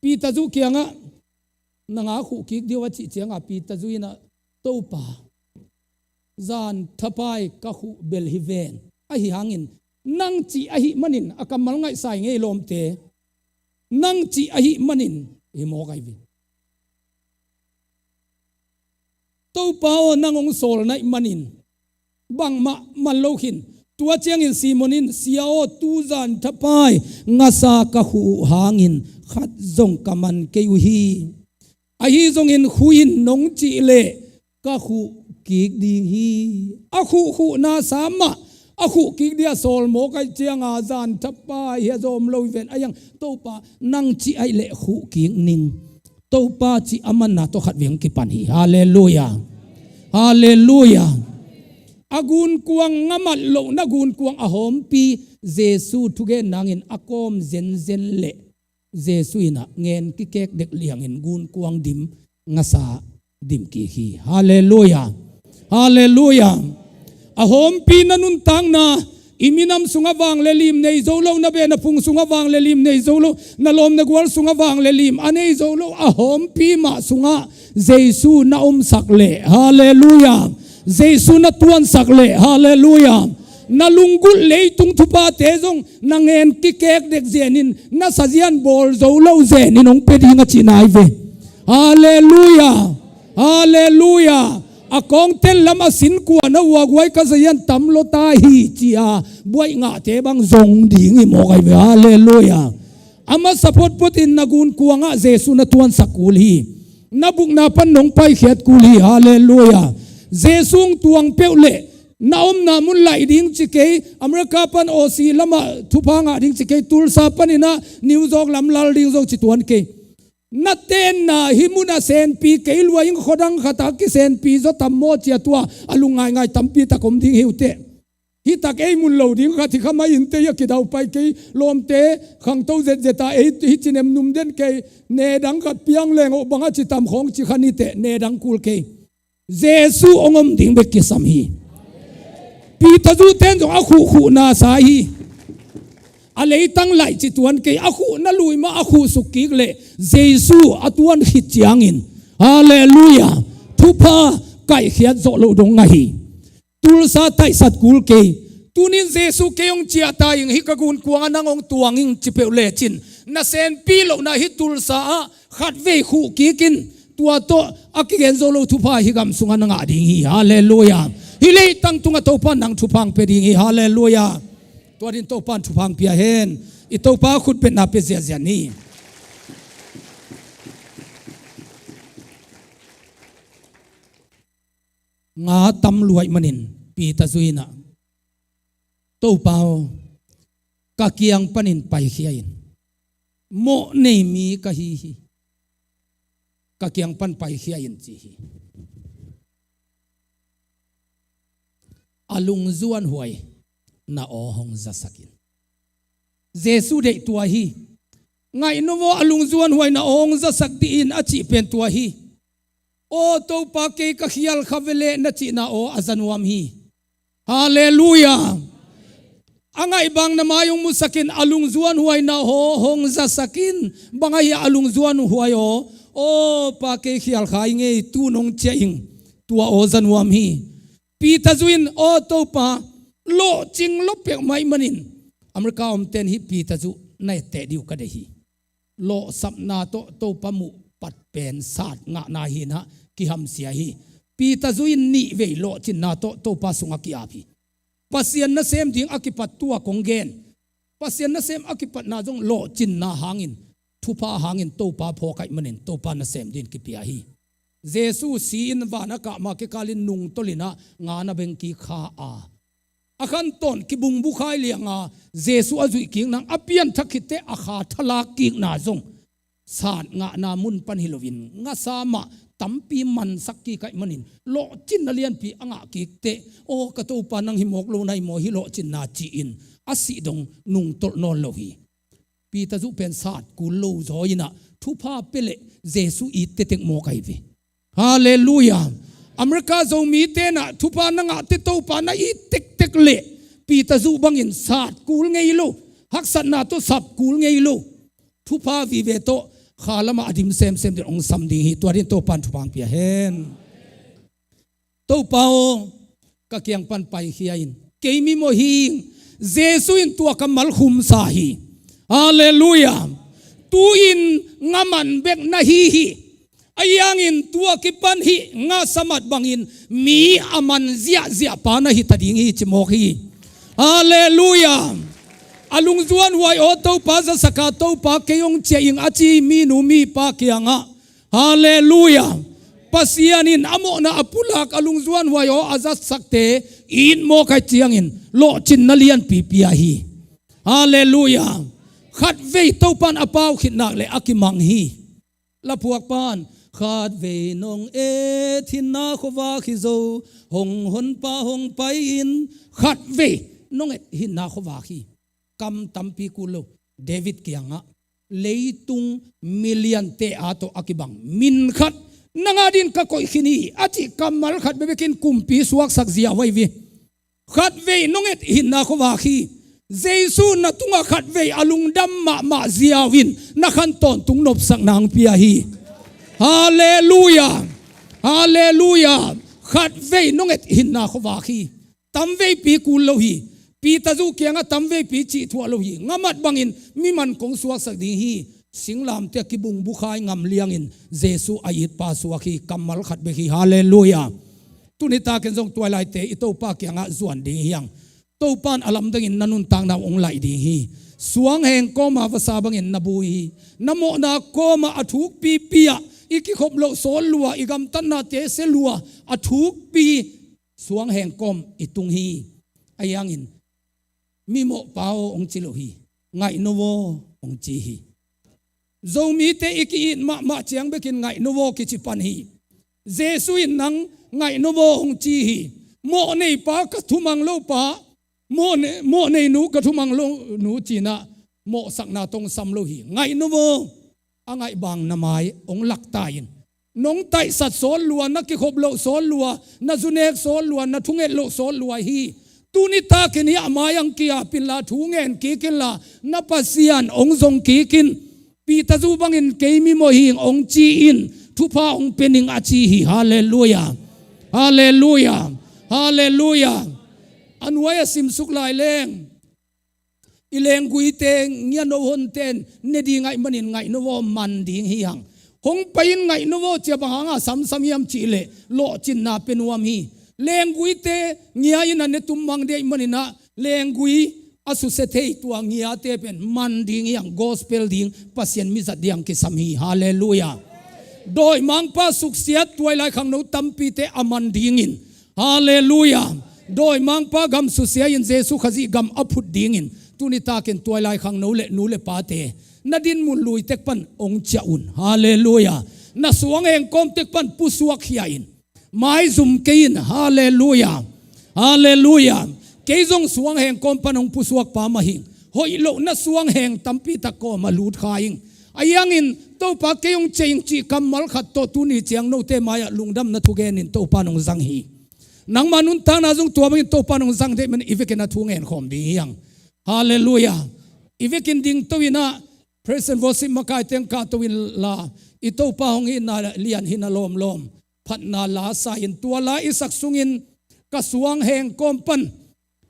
Peter zu kiangah na nga khuh kik dih uh a cih ciangah Peter zu inah Topa, zan thapai ka khuh bel hi ven. Ahi hangin nang cih ahi manin a kammal ngaihsai ngei lawmte, nang cih ahi manin hi mawk ahi ve. Topa aw, nang hong sawlna ih manin bangmah man lo khin. Tua ciangin Simon in, Sia aw, tuzan thapai ngasa ka khuh uh hangin khat zong ka man kei uh hi. Ahi zongin khuh in nong cih leh ka khuh kik ding hi. A khuh khuhna sa mah a khuh kik ding a sawl mawk ahih cianga zan thapa hi a zawm lo hi ven a hiang. Topa nang cih ahih leh khuh kik ning. Topa cih a manna tawh khat veng kipan hi. Halleluia. Halleluia. A gunkuang a mat lohna gunkuang a hawmpi Jesu thugen nangin a kawm zenzen leh Jesu in a ngen kikek dek liangin gunkuang dim ngasa dim kik hi. Halleluia. Halleluia. A hawmpi na nuntakna, i minam sungah vang le lim nei zo lo, na beh na phung sungah vang le lim nei zo lo, na lawm na gual sungah vang le lim a nei zo lo, a hawmpi mah sungah Jesu na omsak leh, halleluia, Jesu na tuansak leh, halleluia, na lunggulh leitung thuphate zong na ngen kikek dek zenin, na sazian bawl zo lo zenin hong pia ding a cihna hi ve. Halleluia. Halleluia. A kawngten lam a sin kua na uaguai ka zahian tam lota hi ci-a buaih ngahte bang zong ding hi mawk ahi ve. Halleluia. A masa photphot in na gunkuangah Jesu na tuansak kul hi. Na bukna pan nong paikhiat kul hi. Halleluia. Jesu hong tuang peuh leh na omna mun laih ding ci kei, America pan Aussie lamah thupha ngah ding ci kei, Tulsa paninah New York lam lal ding zong ci tuan kei. Na tenna hih mun a senpi kei lua in khuadang khatah kisenpi zaw tam maw cia tua a lungngaingai tampi tak om ding hi uh teh. Hih tak ei mun lo ding khat hi kha mai in teh a kidaupai kei lawmte khangto zetzeta ei hih cinem num den kei ne dang khat piang leng oh bang a ci tam khawng ci kha ni teh ne dang kul kei. Jesu hong om ding bek kisam hi. Peter zuhten zong a khuhkhuhna sa hi. A leitang laih ci tuan kei, a khuhna lui mah a khuhsuk kik leh Jesu a tuan khit ciangin, halleluia, thupha kaihkhiat zawh loh dong ngah hi. Tulsa taihsat kul kei. Tunin Jesu kei hong ciahta ing, hih ka gunkuangah nang hong tuang ing ci peuh lecin, na senpi lohna hih Tulsa ah khatvei khuh kik in, tua tawh a kigen zo lo thupha hih gam sungah na ngah ding hi. Halleluia. Hih leitang tungah Topa nang thupha hong pia ding hi. Halleluia. Tua din Topa in thupha hong pia hen. I Topa khut betna pia ziahziah ni. Nga tam luaih manin Peter zui inah, Topa aw, ka kiang panin paikhia in. Mawh nei mi ka hi hi. Ka kiang pan paikhia in ci hi. A lungzuanhuai na aw hong zasak in. Jesu deih tua hi. Ngaih nop aw, a lungzuanhuai na aw hong zasak dih in a cih pen tua hi. Aw Topa, kei ka khial kha veleh na cihna aw a za nuam hi. Halleluia. A ngaih bang na mai hong musak in, a lungzuanhuai na aw hong zasak in. Bang ahi a lungzuanhuai aw? Aw Pa, kei khial kha ing ei, tu nong ciah ing. Tua aw za nuam hi. Peter zuh in, aw Topa, lawhcing lo peuhmah ih manin America omten hih Peter zuh na etteh dih uh ka deih hi. Lawhsapna tawh Topa muh pat pen sat ngahna hinah kihamsia hi. Peter zuh in nihvei lawhcinna tawh Topa sungah ki-ap hi. Pasian nasem ding a kipat tua kong gen. Pasian nasem a kipatna zong lawhcinna hangin, thupha hangin Topa phawk ahih manin Topa nasem dingin kipia hi. Jesu si-in van a kah ma kikalin nungtolh inah nga na bengkik kha a, a khantawn kibungbukhai lianga Jesu a zuih kik nang a pianthak khitteh a kha thalak kikna zong sat ngahna mun pan hi loin ngasa mah tampi mansak kik ahih manin lawhcinna lianpi a ngah kikteh, aw ka Topa, nang hi mawk lo na hi maw hih lawhcinna ci-in a sih dong nungtolh nawn lo hi. Peter zuh pen sat kul lo zaw inah thupha pia leh Jesu it tektek mawk ahi ve. Halleluia. America Zomi tenah thupha na ngahte Topa na it tektek leh Peter zuh bangin sat kul ngei lo, haksatna tawh sap kul ngei lo, thupha vive tawh kha lamah a dim semsem ding hong sam ding hi. Tua din Topa in thupha hong pia hen. Topa aw, ka kiang pan paikhia in. Kei mi mawh hi ing. Jesu in tua kammal khumsa hi. Halleluia. Tu-in nga man bek na hi hi. Ahi hangin tua kipan hih nga samat bangin mi a man ziahziah pa na hi ta ding hi ci mawk hi. Halleluia. A lungzuanhuai aw Topa, zasaka Topa, kei hong ciah ing a ci minu mipa kiangah, Halleluiah. Pasian in a mawhna a pulak a lungzuan huai aw a zatsakte it mawk ahih ciangin lawhcinna lianpi pia hi. Halleluiah. Khatvei Topan a pau khit nak le a kimang hi. Laphuak pan, khatvei nong et hinna khuavak hi zo, hong honpa hong pai in. Khatvei nong et hinna khuavak hi. Kam tampi kul lo. David kiangah leitung miliante a tawh a kibang min khat nang adin ka koih khin hi a cih kammal khat bekbekin kumpi suaksak zia huai ve. Khatvei nong et hinna khuavak hi. Jesu na tungah khatvei a lungdam mahmah ziau in na khan tawntung nopsakna hong pia hi. Halleluiah. Halleluiah. Khatvei nong et hinna khuavak hi. Tamveipi kul lo hi. Peter zu kiangah tamveipi cih thuah lo hi. Ngamat bangin mi man kong suaksak ding hi. Singlamteh a kibungbukhai ngam liangin Jesu a itpa suak hi. Kammal khat bek hi. Halleluiah. Tuni takin zong tuailaite i Topa kiangah zuan ding hi hang. Topan a lamdangin na nuntakna hong laih ding hi. Suangheng kawma vasa bangin na bui hi. Na mawhna kawma a thukpipi ah i kikhop loh sawl lua, i gamtatnate sia lua, a thukpi suangheng kawm i tung hi. Ahi hangin mimawhpa aw hong ci lo hi. Ngaihno aw hong ci hi. Zomite i ki-it mahmah ciang bekin ngaihno aw kici pan hi. Jesu in nang ngaihno aw hong ci hi. Mawhneipa ka thumang lopa, mawhne- mawhnei nu ka thumang lo nu cinah mawhsakna tong sam lo hi. Ngaihno aw. A ngaih bang na mai hong lakta in. Nong taihsat sawl lua, na kikhop loh sawl lua, na zunek sawl lua, na thunget loh sawl lua hi. Tuni takin hi a mai ang kiap inla, thungen kik inla, na Pasian hong zong kik in. Peter zu bangin kei mimawh hing hong ci in, thupha hong pia ning a ci hi. Halleluiah. Halleluiah. Halleluiah. A nuai a simsuk lai leng i lengguite ngiano honten ne ding ahih manin ngaihno aw man ding hi hang. Hong pai in ngaihno aw cia bang hanga samsam hiam cihleh lawhcinna pia nuam hi. Lengguite ngia in a ne tummang ding ahih maninah lenggui a susia thei tua ngiate pen man ding hi hang. Gospel ding, Pasian mizat ding kisam hi. Halleluiah. Dawimangpa suksiat tuailai khangno tampite a man dingin. Halleluiah. Dawimangpa gam susia in Jesu Khazih gam a phut dingin tuni takin tuailai khangno le nu le pate na dinmun lui tek pan hong ciah un. Halleluiah. Na suangheng kawm tek pan pusuak khia in. Maizum kei in. Halleluiah. Halleluiah. Kei zong suangheng kawm pan hong pusuakpa mah hing. Hoih loh na suangheng tampi tak kawm a lut kha ing. Ahi hangin Topa kei hong ciah ing cih kammal khat tawh tuni ciang note mai-ah lungdamna thugenin Topa nong zang hi. Nangma nuntakna zong tua bangin Topa nong zang dek man i vekin a thu ngen khawm ding hi hang. Halleluiah. I vekin dingto inah Praise and Worship makai teng kahto inla i Topa hong hitna lian hi na lawmlawm. Phatna la sa in tua la i sak sungin ka suangheng kawm pan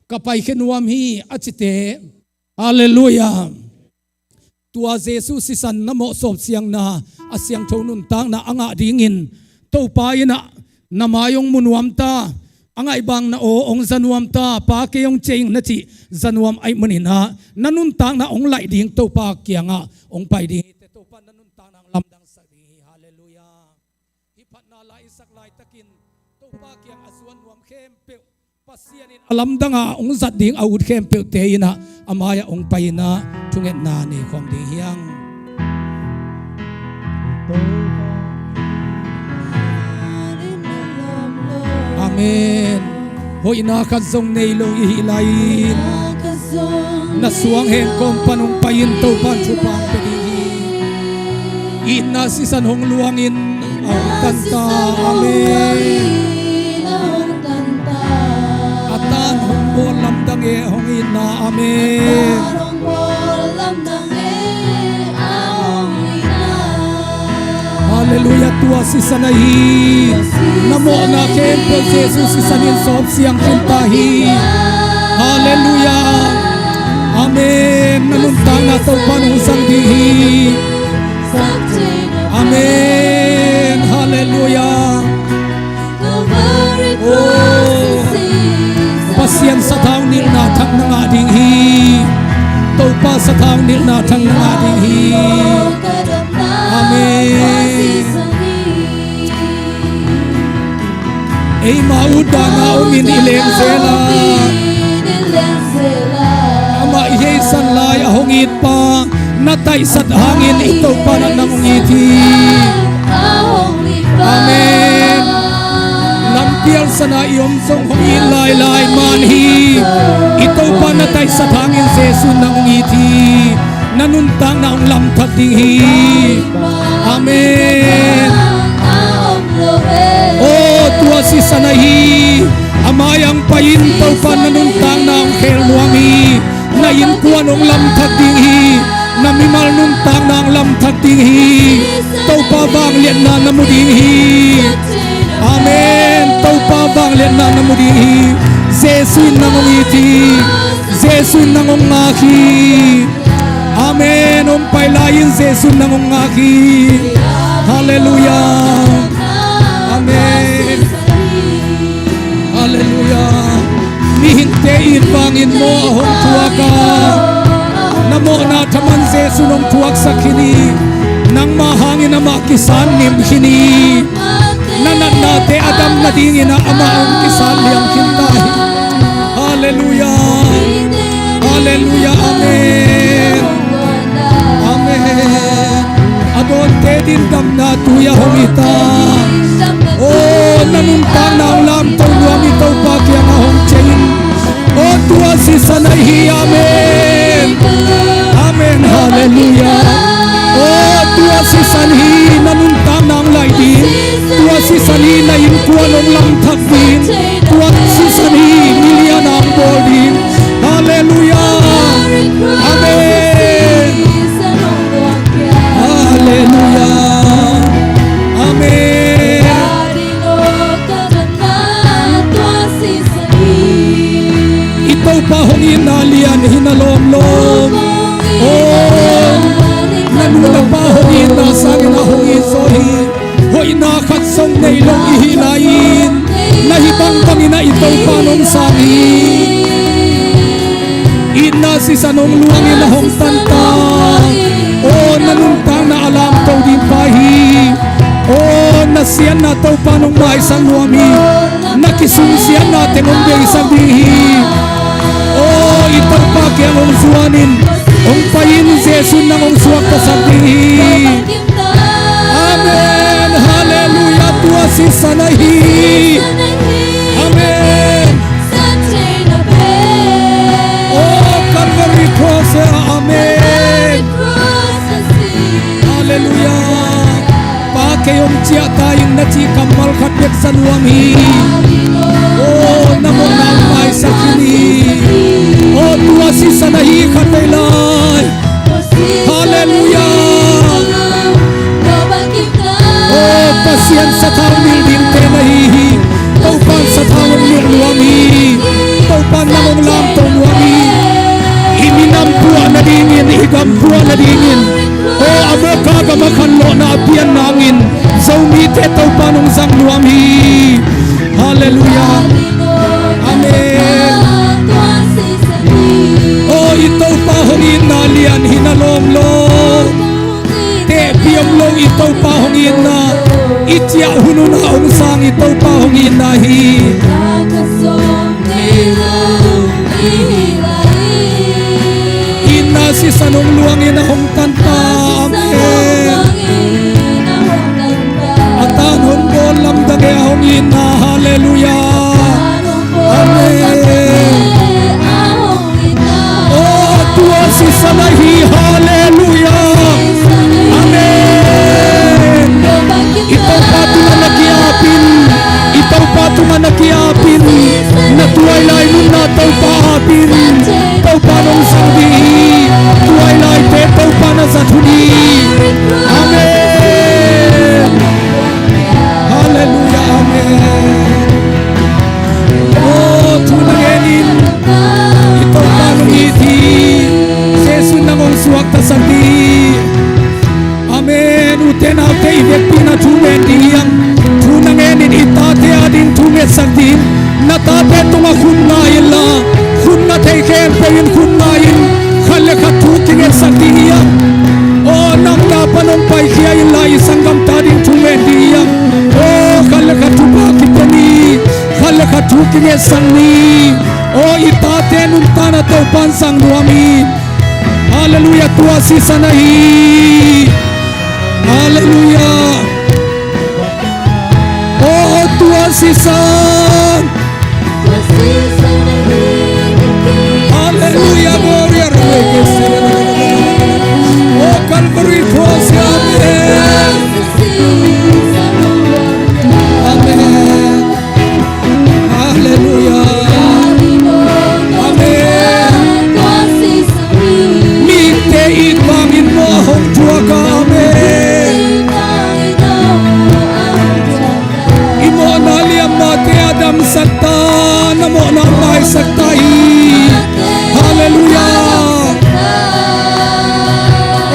ka paikhia nuam hi a cite. Halleluiah. Tua Jesu sisan na mawh sawpsiangna a siangtho nuntakna a ngah dingin Topa inah na mai hong mu nuam ta. A ngaih bang na aw hong za nuam ta. Pa kei hong ciah ing na cih za nuam ahih maninah na nuntakna hong laih ding Topa kiangah hong pai ding hi. Te Topa na nuntakna hong lamdangsak ding hi. Halleluiah. Hih phatna la i sak laitakin Topa kiang a zuan nuam khempeuh, Pasian in a lamdanga hong zat ding a ut khempeuhte inah a mai-ah hong pai inah thungetna nei khawm ding hi hang. Amen. Hoihna khat zong nei lo i hih lai-in na suangheng kawm pan hong pai in Topa in thupha hong pia ding hi. Itna sisan hong luangin a hong tan ta. Amen. A tan hong bawl lamdang e hong itna. Amen. Halleluiah. Tua sisan ahi. Na mawhna khempeuh Jesu sisan in sawpsiang khin ta hi. Halleluiah. Amen. Na nuntakna Topa in hong zang ding hi. Amen. Halleluiah. Oh, Pasian sathau nilhna thak na ngah ding hi. Topa sathau nilhna thak na ngah ding hi. Amen. Eima uh dana omin i leng zel a, amah i heisan lai a hong it pa na taisat hangin i Topa na nang hong it hi. Amen. Lampial sana i om zong hong it lailai man hi. I Topa na taisat hangin Jesu nang hong it hi. Na nuntakna hong lamthak ding hi. Amen. Aw, tua sisan ahi, a mai-ah pai-in Topa na nuntakna hong khel nuam hi. Na innkuan hong lamthak ding hi. Na mimal nuntakna hong lamthak ding hi. Topa vangliatna na mu ding hi. Amen. Topa vangliatna na mu ding hi. Jesu in nang hong it hi. Jesu in nang hong ngak hi. Amen. Hong pai lai-in Jesu in nang hong ngak hi. Halleluiah. Amen. Halleluiah. Mihingte it vangin mawh a hong thuak a, na mawhna thaman Jesu in hong thuaksak khin hi. Nangma hangin amah kisan nim khin hi. Na natnate a dam nadingin ah amah hong kisan liam khin ta hi. Halleluiah. Halleluiah. Amen. Amen. A dawnte din damna tui a hong hi ta. Aw, na nuntakna hong lamto nuam i Topa kiangah hong ciah in. Aw, tua sisan ahi. Amen. Amen. Halleluiah. Aw, tua sisan hi. Na nuntakna hong laih ding. Tua sisan hi. Na innkuan hong lamthak ding. Tua sisan hi. Milian hong bawl ding. Halleluiah. Amen. Halleluiah. Amen. I Topa hong itna lian hi na lawmlawm. Aw, na nu na pa hong itna sangin a hong it zaw hi. Hoihna khat zong nei lo i hih lai-in, na hih bangbangin ah i Topa in hong sang hi. Itna sisan hong luangin a hong tan ta. Aw, na nuntakna a lamto ding pa hi. Aw, na siatna Topa in hong maisak nuam hi. Na kisumsiatna teng hong beisak ding hi. Aw, i Topa kiang hong zuan in, hong pai in, Jesu in nang hong suaktasak ding hi. Amen. Halleluiah. Tua sisan ahi. Amen. Oh, Calvary Cross. Amen. Halleluiah. Pa, kei hong ciah ta ing, na cih kammal khat bek za nuam hi. Oh, na mawhna hong maisak khin hi. Oh, tua sisan ahi khatvei lai. Halleluiah. Oh, Pasian sathau nilh dingte na hi hi. Topa in sathau hong nilh nuam hi. Topa in nang hong lamto nuam hi. I minam puah nadingin, i gam puah nadingin, oh, America gam a khanlawhna a pian nangin Zomite Topa in hong zang nuam hi. Halleluiah. Amen. Oh, i Topa hong itna lian hi na lawmlawm. Tehpih om lo i Topa hong itna. I ciah hun hun ah hong sang i Topa hong itna hi. Itna sisan hong luangin a hong tan ta. Amen. A tan hong bawl lamdang e a hong itna. Halleluiah. Amen. Oh, tua sisan ahi. Halleluiah. Amen. I Topa tungah na kiapin, i Topa tungah na kiapin, na tuailai nunna Topa apin, Topa in hong zang ding hi. Tuailaite Topa na zat hun hi. Amen. Halleluiah. Amen. Oh, thu na ngen in, i Topa in hong it hi. Jesu in nang hong suaktasak ding hi. Amen. Ute naute, i vekpi-in ah thu ngen ding hi hang. Thu na ngen in, i tate ading thu ngetsak ding. Na tate tungah khut nga inla, khut nga thei ngetsak ni. Aw, i tate nuntakna Topa'n zang nuam hi. Halleluiah, tua sisan ahi. Halleluiah. Aw, tua sisan. Halleluiah, gloria. Aw, Calvary Cross, amen. Amen. Halleluiah. Amen. Mite it bangin mawh a hong thuak a, amen. I mawhna liammaite a damsak ta, na mawhna maisak ta hi. Halleluiah.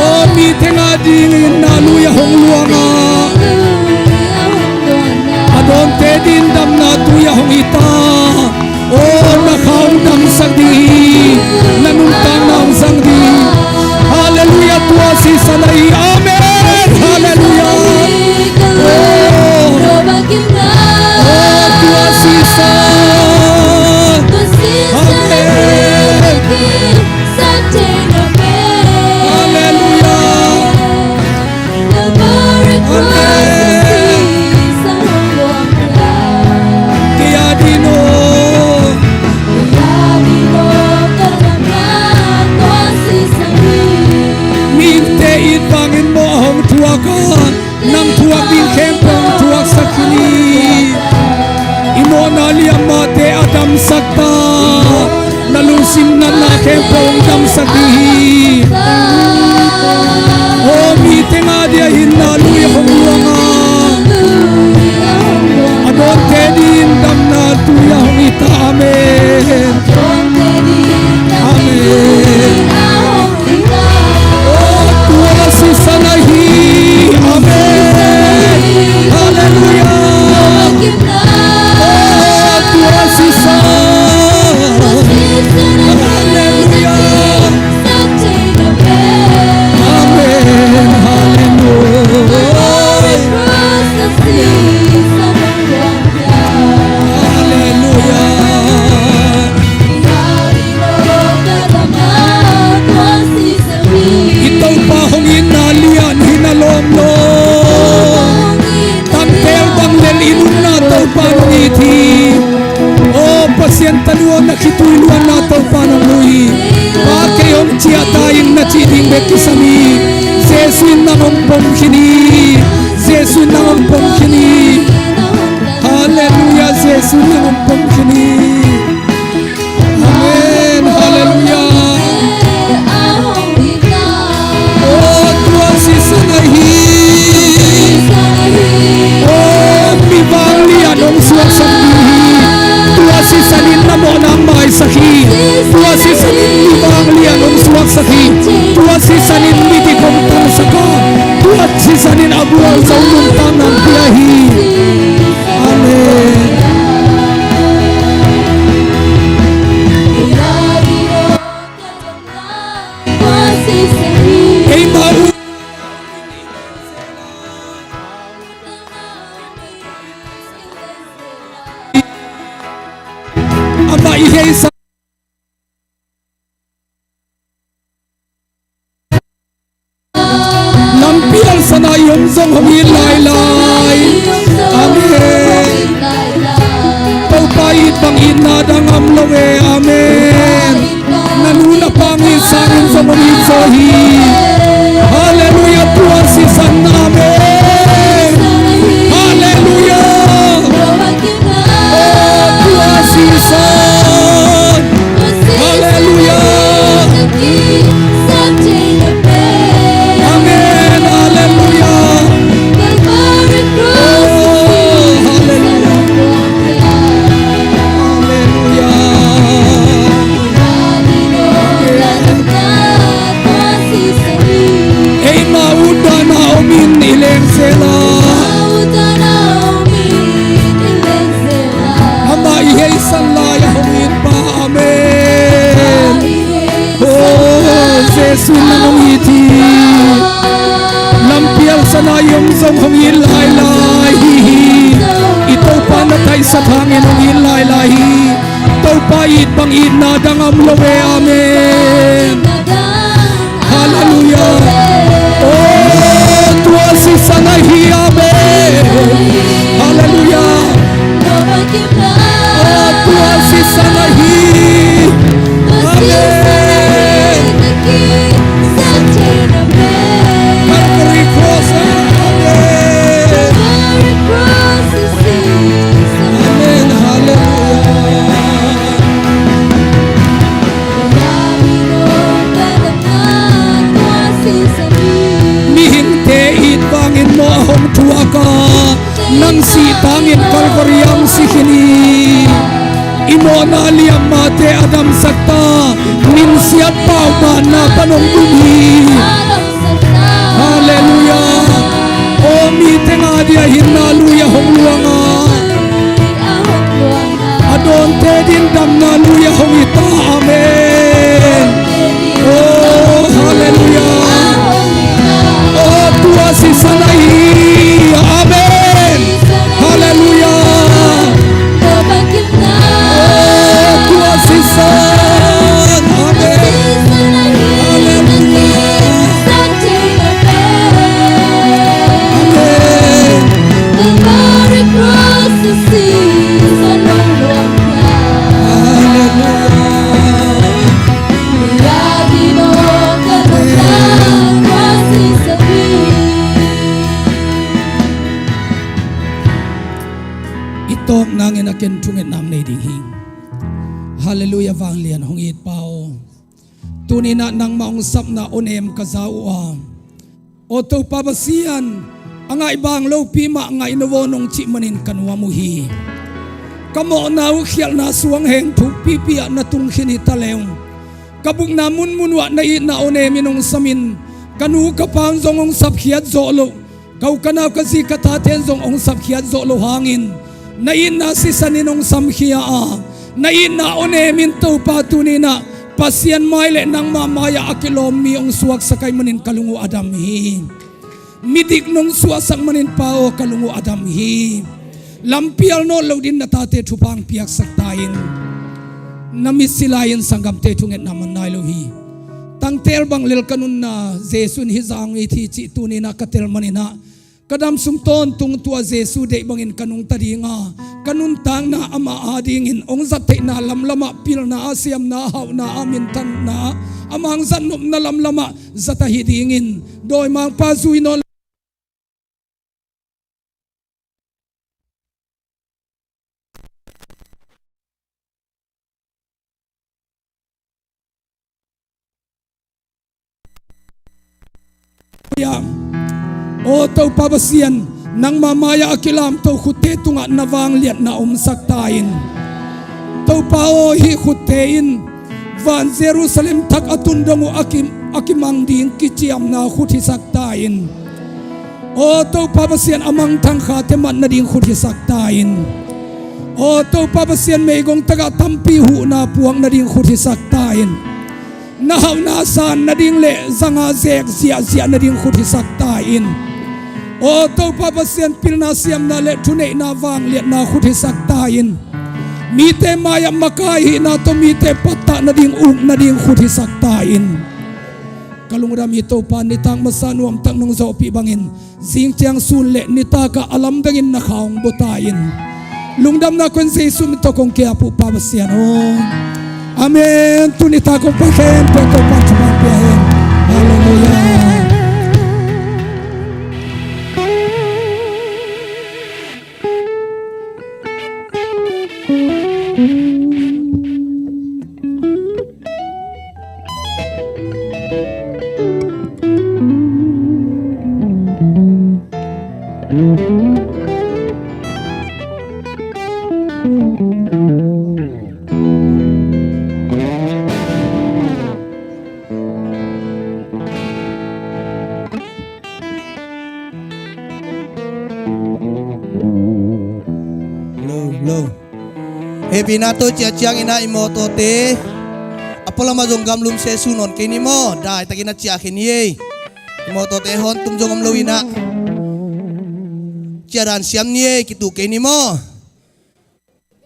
Aw, mite nga dingin na lui a hong luang a, a dawnte dingin damna tui a hong it a. Aw, na kha hong damsak ding hi, na nuntakna hong zang ding hi. Halleluiah, tua sisan ahi. Amen. Halleluiah. Aw, aw, tua sisan. Amen. Halleluiah. Amen. Kei a ding aw. Mite it bangin mawh a hong thuak a, nang thuak ding khempeuh hong thuaksak khin hi. I mawhna liammaite a damsak ta. Na lungsim natna khempeuh hong damsak ding hi. Aw, mite nga dingin na lui a hong luang a, a dawnte dingin damna tui a hong it a. Amen. Amen. Aw, tua sisan ahi. Amen. Halleluiah. Aw, tua sisan. Halleluiah. Amen. Halleluiah. Halleluiah. I Topa hong itna lian hi na lawm lo. Tangtel bang lel i nunna Topa hong it hi. Aw, Pasian tanu aw, na khitui luanna Topa hong mu hi. Pa, kei hong ciah ta ing na cih ding bek kisam hi. Jesu in nang hong pom khin hi. Jesu in nang hong pom khin hi. Halleluiah, Jesu in nang hong pom khin hi. Amen. Halleluiah. Aw, tua sisan ahi. Aw, mi vanglian hong suaksak ding hi. Tua sisan in na mawhna maisak hi. Tua sisan in mi vanglian hong suaksak hi. Tua sisan in midik hong tangsak a, tua sisan in a gualzo nuntakna hong pia hi. Amen. Keimah uh amah i heisan lampial sana i om zong hong it lailai. Amen. Topa it bang itna dang om lo e. Amen. Na nu na pa hong it sangin zong hong it zaw hi. Halleluiah, tua sisan. Amen. Halleluiah. Aw, tua sisan. Halleluiah. Amen. Halleluiah. Oh, halleluiah. Halleluiah. Amen. Eima uh dan a om in i leng zel a, amah i heisan lai a hong it pa. Amen. Oh, Jesu in nang hong it hi. Lampial sana i om zong hong it lailai hi hi. I Topa na thaisat hangin hong lailai hi. Topa it bang itna dang om lo e. Amen. Halleluiah. O, tua sisan ahi. Amen. Halleluiah. O, tua sisan ahi. Amen. Calvary Cross. Amen. Amen. Halleluiah. Mihingte it bangin mawh a hong thuak a, nang sih tangin Calvary ah hong si khin hi. I mawhna liammate a damsak ta, minsiat paubanna pan hong dum hi. Halleluiah. O, mite ngah dia hinna lui a hong luang a, a dawnte ding damna lui a hong hi ta. Amen. O, halleluiah. O, tua sisan ahi. Amen. Halleluiah. O, tua sisan. Amen. Halleluiah. Amen. Halleluiah. I tawp nangin a ken thungetna nei ding hi. Halleluiah. Vanglian hong it Pa aw, tuni-in ah nangmah hong sapna awnem ka za uh a, aw Topa Pasian, a ngaih bang lopi mah ngaih na vaw nong cih manin ka nuam uh hi. Ka mawhna uh khialhna suang heng thukpipi ah na tung khin hi ta leng, ka bukna munmun uh ah na itna awnem in hong samin, ka nu ka pa un zong hong sapkhiat zawh loh, ka u ka nau ka zi ka tate in zong hong sapkhiat zawh loh hangin, na itna sisan in hong samkhia a, na itna awnem in Topa tuni-in ah Pasian mai le nangmah mai-ah a kilawm mi hong suaksak ahih manin ka lung uh a dam hi. Midik nong suahsak manin Pa aw, ka lung uh a dam hi. Lampial nawn lo dingin na tate thupha hong piaksak ta in. Na mitsi lai-in sanggamte thungetna man nai lo hi. Tangtel bang lel ka nunna Jesu in hih zah hong it hi cih tuni-in ah ka tel manin ah, ka dam sung tawntung tua Jesu deih bangin ka nungta ding a, ka nuntakna amah adingin hong zat theihna lamlam ah, pilna ah, siamna ah, hauhna ah, minthanna ah, a mang zat nopna lamlam ah zat ahih dingin, dawimangpa zui nawn Aw Topa Pasian, nangmah mai-ah a kilamto khutte tungah na vangliatna omsak ta in. Topa aw, hih khutte in van Jerusalem thak a tun dong uh a ki, a kimang ding kiciamna khut hisak ta in. Aw Topa Pasian, a mangthang khate mat nading khut hisak ta in. Aw Topa Pasian, meigong tagah tampi huhna puak nading khut hisak ta in. Na hauhna san nading le zanga zek ziahziah nading khut hisak ta in. Aw Topa Pasian, pilna siamna le thuneihna vangliatna khut hisak ta in. Mite mai-ah makai hihna tawh mite pattah nading, uk nading khut hisak ta in. Ka lungdam hi Topa, nitak masa nuamtak nong zawhpih bangin zing ciang sun le nitak ah a lamdangin na kha hong bua ta in. Lungdamna kong Jesu min tawh kong kei a, Topa Pasian aw. Amen. Tuni nitak kong pai khempeuh Topa thupha pia hen. Halleluiah. Lo, lo. Hehpihna tawh ciah ciangin ah i mawtawte a pualamah zong gamlum se su nawn kei ni maw? Daitakin a ciah khin ni ei. I mawtawte hawn tum zong om lo in ah ciah dan siam ni ei, kitu kei ni maw?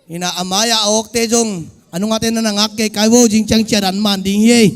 Ina a mai-ah a awkte zong a nungate na na ngak kei kai vo, zing ciang ciat an man ding hi ei.